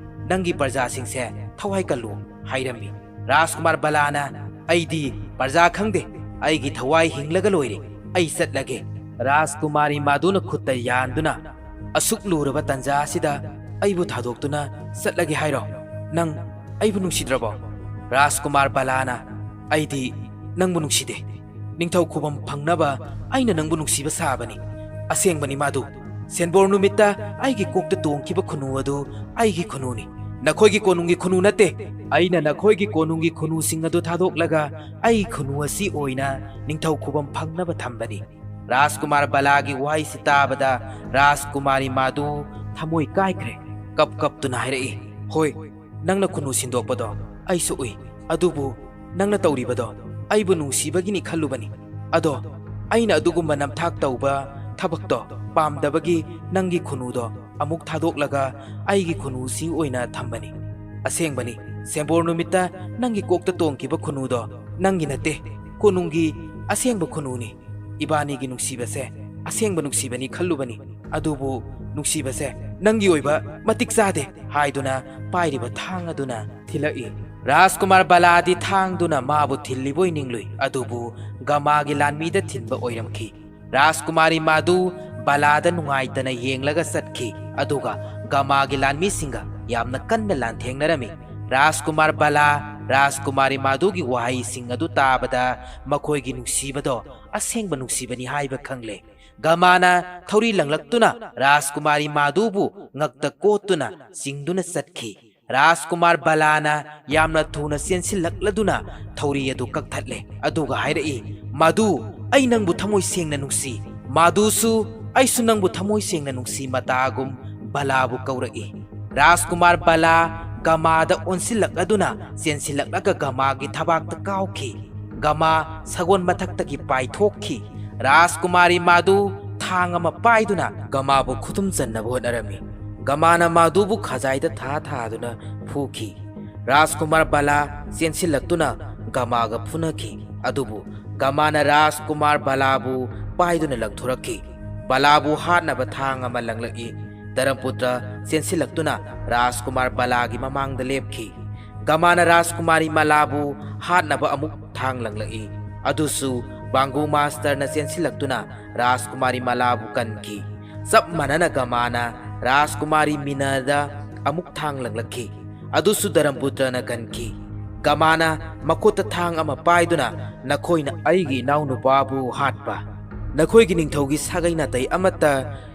ꯅꯪꯒꯤ ꯄ꯭ꯔꯖꯥꯁꯤꯡꯁꯦ ꯊꯋꯥꯏ ꯀꯜꯂꯨ" ꯍꯥꯏꯔꯝꯃꯤ꯫ ꯔꯥꯖꯀꯨꯃꯥꯔ ꯕꯂꯥꯅ, "ꯑꯩꯗꯤ ꯄ꯭ꯔꯖꯥ ꯈꯪꯗꯦ, ꯑꯩꯒꯤ ꯊꯋꯥꯏ ꯍꯤꯡꯂꯒ ꯂꯣꯏꯔꯦ, ꯑꯩ ꯆꯠꯂꯒꯦ"꯫ ꯔꯥꯖꯀꯨꯃꯥꯔꯤ ꯃꯥꯗꯨꯅ ꯈꯨꯠꯇ ꯌꯥꯟꯗꯨꯅ, "ꯑꯁꯨꯛ ꯂꯨꯔꯕ ꯇꯥꯟꯖꯥ ꯑꯁꯤꯗ ꯑꯩꯕꯨ ꯊꯥꯗꯣꯛꯇꯨꯅ ꯆꯠꯂꯒꯦ ꯍꯥꯏꯔꯣ? ꯅꯪ ꯑꯩꯕꯨ ꯅꯨꯡꯁꯤꯗ꯭ꯔꯕꯣ?" ꯔꯥꯖꯀꯨꯃꯥꯔ ꯕꯂꯥꯅ, "ꯑꯩꯗꯤ ꯅꯪꯕꯨ ꯅꯨꯡꯁꯤꯗꯦ꯫ ꯅꯤꯡꯊꯧ ꯈꯨꯕꯝ ꯐꯪꯅꯕ ꯑꯩꯅ ꯅꯪꯕꯨ ꯅꯨꯡꯁꯤꯕ ꯁꯥꯕꯅꯤ꯫ ꯑꯁꯦꯡꯕꯅꯤ ꯃꯥꯗꯨ꯫ ꯁꯦꯟꯕꯣꯔ ꯅꯨꯃꯤꯠꯇ ꯑꯩꯒꯤ ꯀꯣꯛꯇ ꯇꯣꯡꯈꯤꯕ ꯈꯨꯅꯨ ꯑꯗꯨ ꯑꯩꯒꯤ ꯈꯨꯅꯨꯅꯤ꯫ ꯅꯈꯣꯏꯒꯤ ꯀꯣꯅꯨꯡꯒꯤ ꯈꯨꯅꯨ ꯅꯠꯇꯦ꯫ ꯑꯩꯅ ꯅꯈꯣꯏꯒꯤ ꯀꯣꯅꯨꯡꯒꯤ ꯈꯨꯅꯨꯁꯤꯡ ꯑꯗꯨ ꯊꯥꯗꯣꯛꯂꯒ ꯑꯩꯒꯤ ꯈꯨꯅꯨ ꯑꯁꯤ ꯑꯣꯏꯅ ꯅꯤꯡꯊꯧ ꯈꯨꯕꯝ ꯐꯪꯅꯕ ꯊꯝꯕꯅꯤ"꯫ ꯔꯥꯖꯀꯨꯃꯥꯔ ꯕꯂꯥꯒꯤ ꯋꯥꯍꯩꯁꯤ ꯇꯥꯕꯗ ꯔꯥꯖꯀꯨꯃꯥꯔꯤ ꯃꯥꯗꯨ ꯊꯃꯣꯏ ꯀꯥꯏꯈ꯭ꯔꯦ꯫ ꯀꯞ ꯀꯞꯇꯨꯅ ꯍꯥꯏꯔꯛꯏ, "ꯍꯣꯏ, ꯅꯪꯅ ꯈꯨꯅꯨ ꯁꯤꯟꯗꯣꯛꯄꯗꯣ ꯑꯩꯁꯨ ꯎꯏ꯫ ꯑꯗꯨꯕꯨ ꯅꯪꯅ ꯇꯧꯔꯤꯕꯗꯣ ꯑꯩꯕꯨ ꯅꯨꯡꯁꯤꯕꯒꯤꯅꯤ ꯈꯜꯂꯨꯕꯅꯤ꯫ ꯑꯗꯣ ꯑꯩꯅ ꯑꯗꯨꯒꯨꯝꯕ ꯅꯝꯊꯥꯛ ꯇꯧꯕ ꯊꯕꯛꯇꯣ ꯄꯥꯝꯗꯕꯒꯤ ꯅꯪꯒꯤ ꯈꯨꯅꯨꯗꯣ ꯑꯃꯨꯛ ꯊꯥꯗꯣꯛꯂꯒ ꯑꯩꯒꯤ ꯈꯨꯅꯨꯁꯤ ꯑꯣꯏꯅ ꯊꯝꯕꯅꯤ꯫ ꯑꯁꯦꯡꯕꯅꯤ, ꯁꯦꯝꯕꯣꯔ ꯅꯨꯃꯤꯠꯇ ꯅꯪꯒꯤ ꯀꯣꯛꯇ ꯇꯣꯡꯈꯤꯕ ꯈꯨꯅꯨꯗꯣ ꯅꯪꯒꯤ ꯅꯠꯇꯦ, ꯀꯣꯅꯨꯡꯒꯤ ꯑꯁꯦꯡꯕ ꯈꯨꯅꯨꯅꯤ꯫ ꯏꯕꯥꯅꯤꯒꯤ ꯅꯨꯡꯁꯤꯕꯁꯦ ꯑꯁꯦꯡꯕ ꯅꯨꯡꯁꯤꯕꯅꯤ ꯈꯜꯂꯨꯕꯅꯤ, ꯑꯗꯨꯕꯨ ꯅꯨꯡꯁꯤꯕꯁꯦ ꯅꯪꯒꯤ ꯑꯣꯏꯕ ꯃꯇꯤꯛ ꯆꯥꯗꯦ" ꯍꯥꯏꯗꯨꯅ ꯄꯥꯏꯔꯤꯕ ꯊꯥꯡ ꯑꯗꯨꯅ ꯊꯤꯜꯂꯛꯏ꯫ ꯔꯥꯖꯀꯨꯃꯥꯔ ꯕꯂꯥꯗꯤ ꯊꯥꯡꯗꯨꯅ ꯃꯥꯕꯨ ꯊꯤꯜꯂꯤꯕꯣꯏ ꯅꯤꯡꯂꯨꯏ, ꯑꯗꯨꯕꯨ ꯒꯃꯥꯒꯤ ꯂꯥꯟꯃꯤꯗ ꯊꯤꯟꯕ ꯑꯣꯏꯔꯝꯈꯤ꯫ ꯔꯥꯖꯀꯨꯃꯥꯔꯤ ꯃꯥꯗꯨ ꯕꯂꯥꯗ ꯅꯨꯡꯉꯥꯏꯇꯅ ꯌꯦꯡꯂꯒ ꯆꯠꯈꯤ, ꯑꯗꯨꯒ ꯒꯃꯥꯒꯤ ꯂꯥꯟꯃꯤꯁꯤꯡꯒ ꯌꯥꯝꯅ ꯀꯟꯅ ꯂꯥꯟꯊꯦꯡꯅꯔꯝꯃꯤ꯫ ꯔꯥꯖꯀꯨꯃꯥꯔ ꯕꯂꯥ ꯔꯥꯖꯀꯨꯃꯥꯔꯤ ꯃꯥꯗꯨꯒꯤ ꯋꯥꯍꯩꯁꯤꯡ ꯑꯗꯨ ꯇꯥꯕꯗ ꯃꯈꯣꯏꯒꯤ ꯅꯨꯡꯁꯤꯕꯗꯣ ꯑꯁꯦꯡꯕ ꯅꯨꯡꯁꯤꯕꯅꯤ ꯍꯥꯏꯕ ꯈꯪꯂꯦ꯫ ꯒꯃꯥꯅ ꯊꯧꯔꯤ ꯂꯪꯂꯛꯇꯨꯅ ꯔꯥꯖꯀꯨꯃꯥꯔꯤ ꯃꯥꯗꯨꯕꯨ ꯉꯛꯇ ꯀꯣꯠꯇꯨꯅ ꯆꯤꯡꯗꯨꯅ ꯆꯠꯈꯤ꯫ ꯔꯥꯖꯀꯨꯃꯥꯔ ꯕꯂꯥꯅ ꯌꯥꯝꯅ ꯊꯨꯅ ꯆꯦꯟꯁꯤꯜꯂꯛꯂꯗꯨꯅ ꯊꯧꯔꯤ ꯑꯗꯨ ꯀꯛꯊꯠꯂꯦ, ꯑꯗꯨꯒ ꯍꯥꯏꯔꯛꯏ, "ꯃꯥꯗꯨ, ꯑꯩ ꯅꯪꯕꯨ ꯊꯃꯣꯏ ꯁꯦꯡꯅ ꯅꯨꯡꯁꯤ꯫ ꯃꯥꯗꯨꯁꯨ, ꯑꯩꯁꯨ ꯅꯪꯕꯨ ꯊꯃꯣꯏ ꯁꯦꯡꯅ ꯅꯨꯡꯁꯤ" ꯃꯇꯥꯒꯨꯝ ꯕꯂꯥꯕꯨ ꯀꯧꯔꯛꯏ꯫ ꯔꯥꯖꯀꯨꯃꯥꯔ ꯕꯂꯥ ꯒꯃꯥꯗ ꯑꯣꯟꯁꯤꯜꯂꯛꯂꯗꯨꯅ ꯆꯦꯟꯁꯤꯜꯂꯛꯂꯒ ꯒꯃꯥꯒꯤ ꯊꯕꯥꯛꯇ ꯀꯥꯎꯈꯤ꯫ ꯒꯃꯥ ꯁꯒꯣꯜ ꯃꯊꯛꯇꯒꯤ ꯄꯥꯏꯊꯣꯛꯈꯤ꯫ ꯔꯥꯖꯀꯨꯃꯥꯔꯤ ꯃꯥꯗꯨ ꯊꯥꯡ ꯑꯃ ꯄꯥꯏꯗꯨꯅ ꯒꯃꯥꯕꯨ ꯈꯨꯗꯨꯝ ꯆꯟꯅꯕ ꯍꯣꯠꯅꯔꯝꯃꯤ꯫ ꯒꯃꯥꯅ ꯃꯥꯗꯨꯕꯨ ꯈꯖꯥꯏꯗ ꯊꯥ ꯊꯥꯗꯨꯅ ꯐꯨꯈꯤ꯫ ꯔꯥꯖꯀꯨꯃꯥꯔ ꯕꯂꯥ ꯆꯦꯟꯁꯤꯜꯂꯛꯇꯨꯅ ꯒꯃꯥꯒ ꯐꯨꯅꯈꯤ꯫ ꯑꯗꯨꯕꯨ ꯒꯃꯥꯅ ꯔꯥꯖꯀꯨꯃꯥꯔ ꯕꯂꯥꯕꯨ ꯄꯥꯏꯗꯨꯅ ꯂꯪꯊꯣꯔꯛꯈꯤ꯫ ꯕꯂꯥꯕꯨ ꯍꯥꯠꯅꯕ ꯊꯥꯡ ꯑꯃ ꯂꯪꯂꯛꯏ꯫ ꯙꯔꯝꯄꯨꯇ꯭ꯔ ꯆꯦꯟꯁꯤꯜꯂꯛꯇꯨꯅ ꯔꯥꯖꯀꯨꯃꯥꯔ ꯕꯂꯥꯒꯤ ꯃꯃꯥꯡꯗ ꯂꯦꯞꯈꯤ꯫ ꯒꯃꯥꯅ ꯔꯥꯖꯀꯨꯃꯥꯔꯤ ꯃꯂꯥꯕꯨ ꯍꯥꯠꯅꯕ ꯑꯃꯨꯛ ꯊꯥꯡ ꯂꯪꯂꯛꯏ꯫ ꯑꯗꯨꯁꯨ ꯕꯥꯡꯒꯨ ꯃꯥꯁꯇꯔꯅ ꯆꯦꯟꯁꯤꯜꯂꯛꯇꯨꯅ ꯔꯥꯖꯀꯨꯃꯥꯔꯤ ꯃꯂꯥꯕꯨ ꯀꯟꯈꯤ꯫ ꯆꯞ ꯃꯥꯟꯅꯅ ꯒꯃꯥꯅ ꯔꯥꯖꯀꯨꯃꯥꯔꯤ ꯃꯤꯅꯥꯗ ꯑꯃꯨꯛ ꯊꯥꯡ ꯂꯪꯂꯛꯈꯤ꯫ ꯑꯗꯨꯁꯨ ꯙꯔꯝꯄꯨꯇ꯭ꯔꯅ ꯀꯟꯈꯤ꯫ ꯒꯃꯥꯅ ꯃꯈꯨꯠꯇ ꯊꯥꯡ ꯑꯃ ꯄꯥꯏꯗꯨꯅ, "ꯅꯈꯣꯏꯅ ꯑꯩꯒꯤ ꯏꯅꯥꯎꯅꯨꯄꯥꯕꯨ ꯍꯥꯠꯄ, ꯅꯈꯣꯏꯒꯤ ꯅꯤꯡꯊꯧꯒꯤ ꯁꯥꯒꯩ ꯅꯥꯇꯩ ꯑꯃꯠꯇ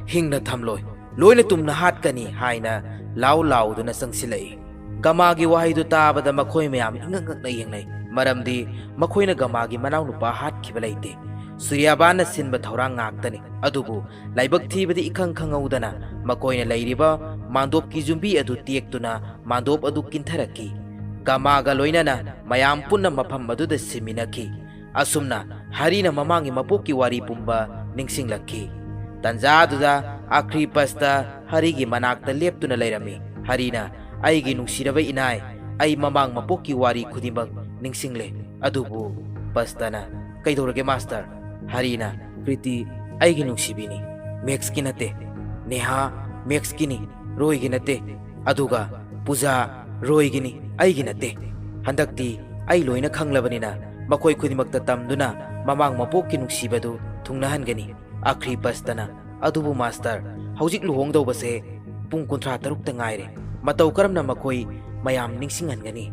ꯍꯤꯡꯅ ꯊꯝꯂꯣꯏ, ꯂꯣꯏꯅ ꯇꯨꯝꯅ ꯍꯥꯠꯀꯅꯤ" ꯍꯥꯏꯅ ꯂꯥꯎ ꯂꯥꯎꯗꯨꯅ ꯆꯪꯁꯤꯜꯂꯛꯏ꯫ ꯒꯃꯥꯒꯤ ꯋꯥꯍꯩꯗꯨ ꯇꯥꯕꯗ ꯃꯈꯣꯏ ꯃꯌꯥꯝ ꯏꯉꯛ ꯉꯛꯅ ꯌꯦꯡꯅꯩ, ꯃꯔꯝꯗꯤ ꯃꯈꯣꯏꯅ ꯒꯃꯥꯒꯤ ꯃꯅꯥꯎꯅꯨꯄꯥ ꯍꯥꯠꯈꯤꯕ ꯂꯩꯇꯦ꯫ ꯁꯨꯔ꯭ꯌꯥꯕꯥꯟꯅ ꯁꯤꯟꯕ ꯊꯧꯔꯥꯡ ꯉꯥꯛꯇꯅꯤ꯫ ꯑꯗꯨꯕꯨ ꯂꯥꯏꯕꯛ ꯊꯤꯕꯗꯤ ꯏꯈꯪ ꯈꯪꯍꯧꯗꯅ ꯃꯈꯣꯏꯅ ꯂꯩꯔꯤꯕ ꯃꯥꯟꯗꯣꯞꯀꯤ ꯌꯨꯝꯕꯤ ꯑꯗꯨ ꯇꯦꯛꯇꯨꯅ ꯃꯥꯟꯗꯣꯞ ꯑꯗꯨ ꯀꯤꯟꯊꯔꯛꯈꯤ꯫ ꯒꯃꯥꯒ ꯂꯣꯏꯅꯅ ꯃꯌꯥꯝ ꯄꯨꯟꯅ ꯃꯐꯝ ꯑꯗꯨꯗ ꯁꯤꯃꯤꯟꯅꯈꯤ꯫ ꯑꯁꯨꯝꯅ ꯍꯔꯤꯅ ꯃꯃꯥꯡꯒꯤ ꯃꯄꯣꯛꯀꯤ ꯋꯥꯔꯤ ꯄꯨꯝꯕ ꯅꯤꯡꯁꯤꯡꯂꯛꯈꯤ꯫ ꯇꯥꯟꯖꯥꯗꯨꯗ ꯑꯈ꯭ꯔꯤ ꯄꯁꯇ ꯍꯔꯤꯒꯤ ꯃꯅꯥꯛꯇ ꯂꯦꯞꯇꯨꯅ ꯂꯩꯔꯝꯃꯤ꯫ ꯍꯔꯤꯅ, "ꯑꯩꯒꯤ ꯅꯨꯡꯁꯤꯔꯕ ꯏꯅꯥꯏ, ꯑꯩ ꯃꯃꯥꯡ ꯃꯄꯣꯛꯀꯤ ꯋꯥꯔꯤ ꯈꯨꯗꯤꯡꯃꯛ ꯅꯤꯡꯁꯤꯡꯂꯦ, ꯑꯗꯨꯕꯨ..." ꯄꯁꯇꯅ, "ꯀꯩꯗꯧꯔꯒꯦ ꯃꯥꯁꯇꯔ?" ꯍꯔꯤꯅ, "ꯀ꯭ꯔꯤꯇꯤ ꯑꯩꯒꯤ ꯅꯨꯡꯁꯤꯕꯤꯅꯤ, ꯃꯦꯛꯁꯀꯤ ꯅꯠꯇꯦ꯫ ꯅꯦꯍꯥ ꯃꯦꯛꯁꯀꯤꯅꯤ, ꯔꯣꯏꯒꯤ ꯅꯠꯇꯦ꯫ ꯑꯗꯨꯒ ꯄꯨꯖꯥ ꯔꯣꯏꯒꯤꯅꯤ, ꯑꯩꯒꯤ ꯅꯠꯇꯦ꯫ ꯍꯟꯗꯛꯇꯤ ꯑꯩ ꯂꯣꯏꯅ ꯈꯪꯂꯕꯅꯤꯅ ꯃꯈꯣꯏ ꯈꯨꯗꯤꯡꯃꯛꯇ ꯇꯝꯗꯨꯅ ꯃꯃꯥꯡ ꯃꯄꯣꯛꯀꯤ ꯅꯨꯡꯁꯤꯕꯗꯨ ꯊꯨꯡꯅꯍꯟꯒꯅꯤ꯫" ꯑꯈ꯭ꯔꯤ ꯄꯁꯇꯅ, "ꯑꯗꯨꯕꯨ ꯃꯥꯁꯇꯔ, ꯍꯧꯖꯤꯛ ꯂꯨꯍꯣꯡꯗꯧꯕꯁꯦ ꯄꯨꯡ ꯀꯨꯟꯊ꯭ꯔꯥ ꯇꯔꯨꯛꯇ ꯉꯥꯏꯔꯦ꯫ ꯃꯇꯧ ꯀꯔꯝꯅ ꯃꯈꯣꯏ ꯃꯌꯥꯝ ꯅꯤꯡꯁꯤꯡꯍꯟꯒꯅꯤ?"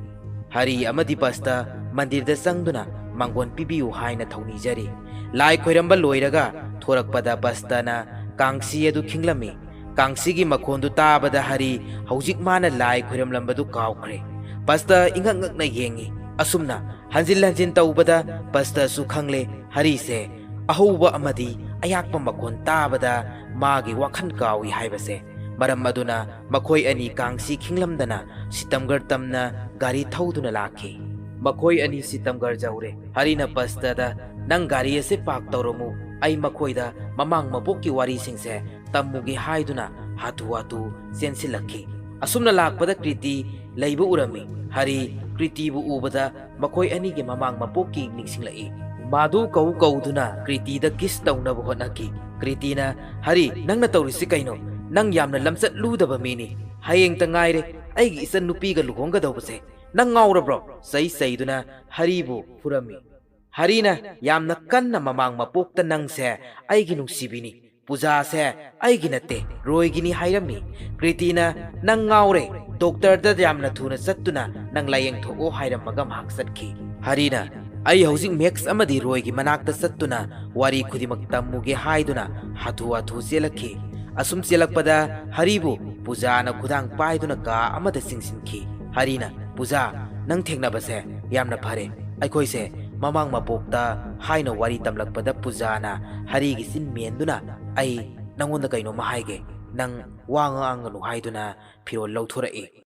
ꯍꯔꯤ ꯑꯃꯗꯤ ꯄꯁꯇ ꯃꯟꯗꯤꯔꯗ ꯆꯪꯗꯨꯅ ꯃꯥꯡꯒꯣꯟ ꯄꯤꯕꯤꯌꯨ ꯍꯥꯏꯅ ꯊꯧꯅꯤꯖꯔꯤ꯫ ꯂꯥꯏ ꯈꯣꯏꯔꯝꯕ ꯂꯣꯏꯔꯒ ꯊꯣꯔꯛꯄꯗ ꯄꯁꯇꯅ ꯀꯥꯡꯁꯤ ꯑꯗꯨ ꯈꯤꯡꯂꯝꯃꯤ꯫ ꯀꯥꯡꯁꯤꯒꯤ ꯃꯈꯣꯟꯗꯨ ꯇꯥꯕꯗ ꯍꯔꯤ ꯍꯧꯖꯤꯛ ꯃꯥꯅ ꯂꯥꯏ ꯈꯣꯏꯔꯝꯂꯝꯕꯗꯨ ꯀꯥꯎꯈ꯭ꯔꯦ꯫ ꯄꯁꯇ ꯏꯉꯛ ꯉꯛꯅ ꯌꯦꯡꯉꯤ꯫ ꯑꯁꯨꯝꯅ ꯍꯟꯖꯤꯟ ꯍꯟꯖꯤꯟ ꯇꯧꯕꯗ ꯄꯁꯇꯁꯨ ꯈꯪꯂꯦ ꯍꯔꯤꯁꯦ ꯑꯍꯧꯕ ꯑꯃꯗꯤ ꯑꯌꯥꯛꯄ ꯃꯈꯣꯟ ꯇꯥꯕꯗ ꯃꯥꯒꯤ ꯋꯥꯈꯜ ꯀꯥꯎꯏ ꯍꯥꯏꯕꯁꯦ꯫ ꯃꯔꯝ ꯑꯗꯨꯅ ꯃꯈꯣꯏ ꯑꯅꯤ ꯀꯥꯡꯁꯤ ꯈꯤꯡꯂꯝꯗꯅ ꯁꯤꯇꯝꯒꯔ ꯇꯝꯅ ꯒꯥꯔꯤ ꯊꯧꯗꯨꯅ ꯂꯥꯛꯈꯤ꯫ ꯃꯈꯣꯏ ꯑꯅꯤ ꯁꯤꯇꯝꯒꯔ ꯌꯧꯔꯦ꯫ ꯍꯔꯤꯅ ꯄꯁꯇꯗ, "ꯅꯪ ꯒꯥꯔꯤ ꯑꯁꯦ ꯄꯥꯔꯛ ꯇꯧꯔꯝꯃꯨ, ꯑꯩ ꯃꯈꯣꯏꯗ ꯃꯃꯥꯡ ꯃꯄꯣꯛꯀꯤ ꯋꯥꯔꯤꯁꯤꯡꯁꯦ ꯇꯝꯃꯨꯒꯦ" ꯍꯥꯏꯗꯨꯅ ꯍꯥꯊꯨ ꯍꯥꯊꯨ ꯆꯦꯟꯁꯤꯜꯂꯛꯈꯤ꯫ ꯑꯁꯨꯝꯅ ꯂꯥꯛꯄꯗ ꯀ꯭ꯔꯤꯇꯤ ꯂꯩꯕ ꯎꯔꯝꯃꯤ꯫ ꯍꯔꯤ ꯀ꯭ꯔꯤꯇꯤꯕꯨ ꯎꯕꯗ ꯃꯈꯣꯏ ꯑꯅꯤꯒꯤ ꯃꯃꯥꯡ ꯃꯄꯣꯛꯀꯤ ꯅꯤꯡꯁꯤꯡꯂꯛꯏ꯫ ꯃꯥꯗꯨ ꯀꯧ ꯀꯧꯗꯨꯅ ꯀ꯭ꯔꯤꯇꯤꯗ ꯀꯤꯁ ꯇꯧꯅꯕ ꯍꯣꯠꯅꯈꯤ꯫ ꯀ꯭ꯔꯤꯇꯤꯅ, "ꯍꯔꯤ, ꯅꯪꯅ ꯇꯧꯔꯤꯁꯤ ꯀꯩꯅꯣ? ꯅꯪ ꯌꯥꯝꯅ ꯂꯝꯆꯠ ꯂꯨꯗꯕ ꯃꯤꯅꯤ꯫ ꯍꯌꯦꯡꯇ ꯉꯥꯏꯔꯦ ꯑꯩꯒꯤ ꯏꯆꯟ ꯅꯨꯄꯤꯒ ꯂꯨꯍꯣꯡꯒꯗꯧꯕꯁꯦ꯫ ꯅꯪ ꯉꯥꯎꯔꯕ꯭ꯔꯣ?" ꯆꯩ ꯆꯩꯗꯨꯅ ꯍꯔꯤꯕꯨ ꯐꯨꯔꯝꯃꯤ꯫ ꯍꯔꯤꯅ ꯌꯥꯝꯅ ꯀꯟꯅ ꯃꯃꯥꯡ ꯃꯄꯣꯛꯇ ꯅꯪꯁꯦ ꯑꯩꯒꯤ ꯅꯨꯡꯁꯤꯕꯤꯅꯤ, ꯄꯨꯖꯥꯁꯦ ꯑꯩꯒꯤ ꯅꯠꯇꯦ, ꯔꯣꯏꯒꯤꯅꯤ ꯍꯥꯏꯔꯝꯃꯤ꯫ ꯀ꯭ꯔꯤꯇꯤꯅ, "ꯅꯪ ꯉꯥꯎꯔꯦ, ꯗꯣꯛꯇꯔꯗ ꯌꯥꯝꯅ ꯊꯨꯅ ꯆꯠꯇꯨꯅ ꯅꯪ ꯂꯥꯌꯦꯡꯊꯣꯛꯑꯣ" ꯍꯥꯏꯔꯝꯃꯒ ꯃꯍꯥꯛ ꯆꯠꯈꯤ꯫ ꯍꯔꯤꯅ, "ꯑꯩ ꯍꯧꯖꯤꯛ ꯃꯦꯛꯁ ꯑꯃꯗꯤ ꯔꯣꯏꯒꯤ ꯃꯅꯥꯛꯇ ꯆꯠꯇꯨꯅ ꯋꯥꯔꯤ ꯈꯨꯗꯤꯡꯃꯛ ꯇꯝꯃꯨꯒꯦ" ꯍꯥꯏꯗꯨꯅ ꯍꯥꯊꯨ ꯍꯥꯊꯨ ꯆꯦꯜꯂꯛꯈꯤ꯫ ꯑꯁꯨꯝ ꯆꯦꯜꯂꯛꯄꯗ ꯍꯔꯤꯕꯨ ꯄꯨꯖꯥꯅ ꯈꯨꯗꯥꯡ ꯄꯥꯏꯗꯨꯅ ꯀꯥ ꯑꯃꯗ ꯆꯤꯡꯁꯤꯟꯈꯤ꯫ ꯍꯔꯤꯅ, "ꯄꯨꯖꯥ, ꯅꯪ ꯊꯦꯡꯅꯕꯁꯦ ꯌꯥꯝꯅ ꯐꯔꯦ꯫ ꯑꯩꯈꯣꯏꯁꯦ ꯃꯃꯥꯡ ꯃꯄꯣꯛꯇ" ꯍꯥꯏꯅ ꯋꯥꯔꯤ ꯇꯝꯂꯛꯄꯗ ꯄꯨꯖꯥꯅ ꯍꯔꯤꯒꯤ ꯆꯤꯟ ꯃꯦꯟꯗꯨꯅ, "ꯑꯩ ꯅꯪꯉꯣꯟꯗ ꯀꯩꯅꯣꯝꯃ ꯍꯥꯏꯒꯦ, ꯅꯪ ꯋꯥ ꯉꯥꯡꯒꯅꯨ" ꯍꯥꯏꯗꯨꯅ ꯐꯤꯔꯣꯜ ꯂꯧꯊꯣꯔꯛꯏ꯫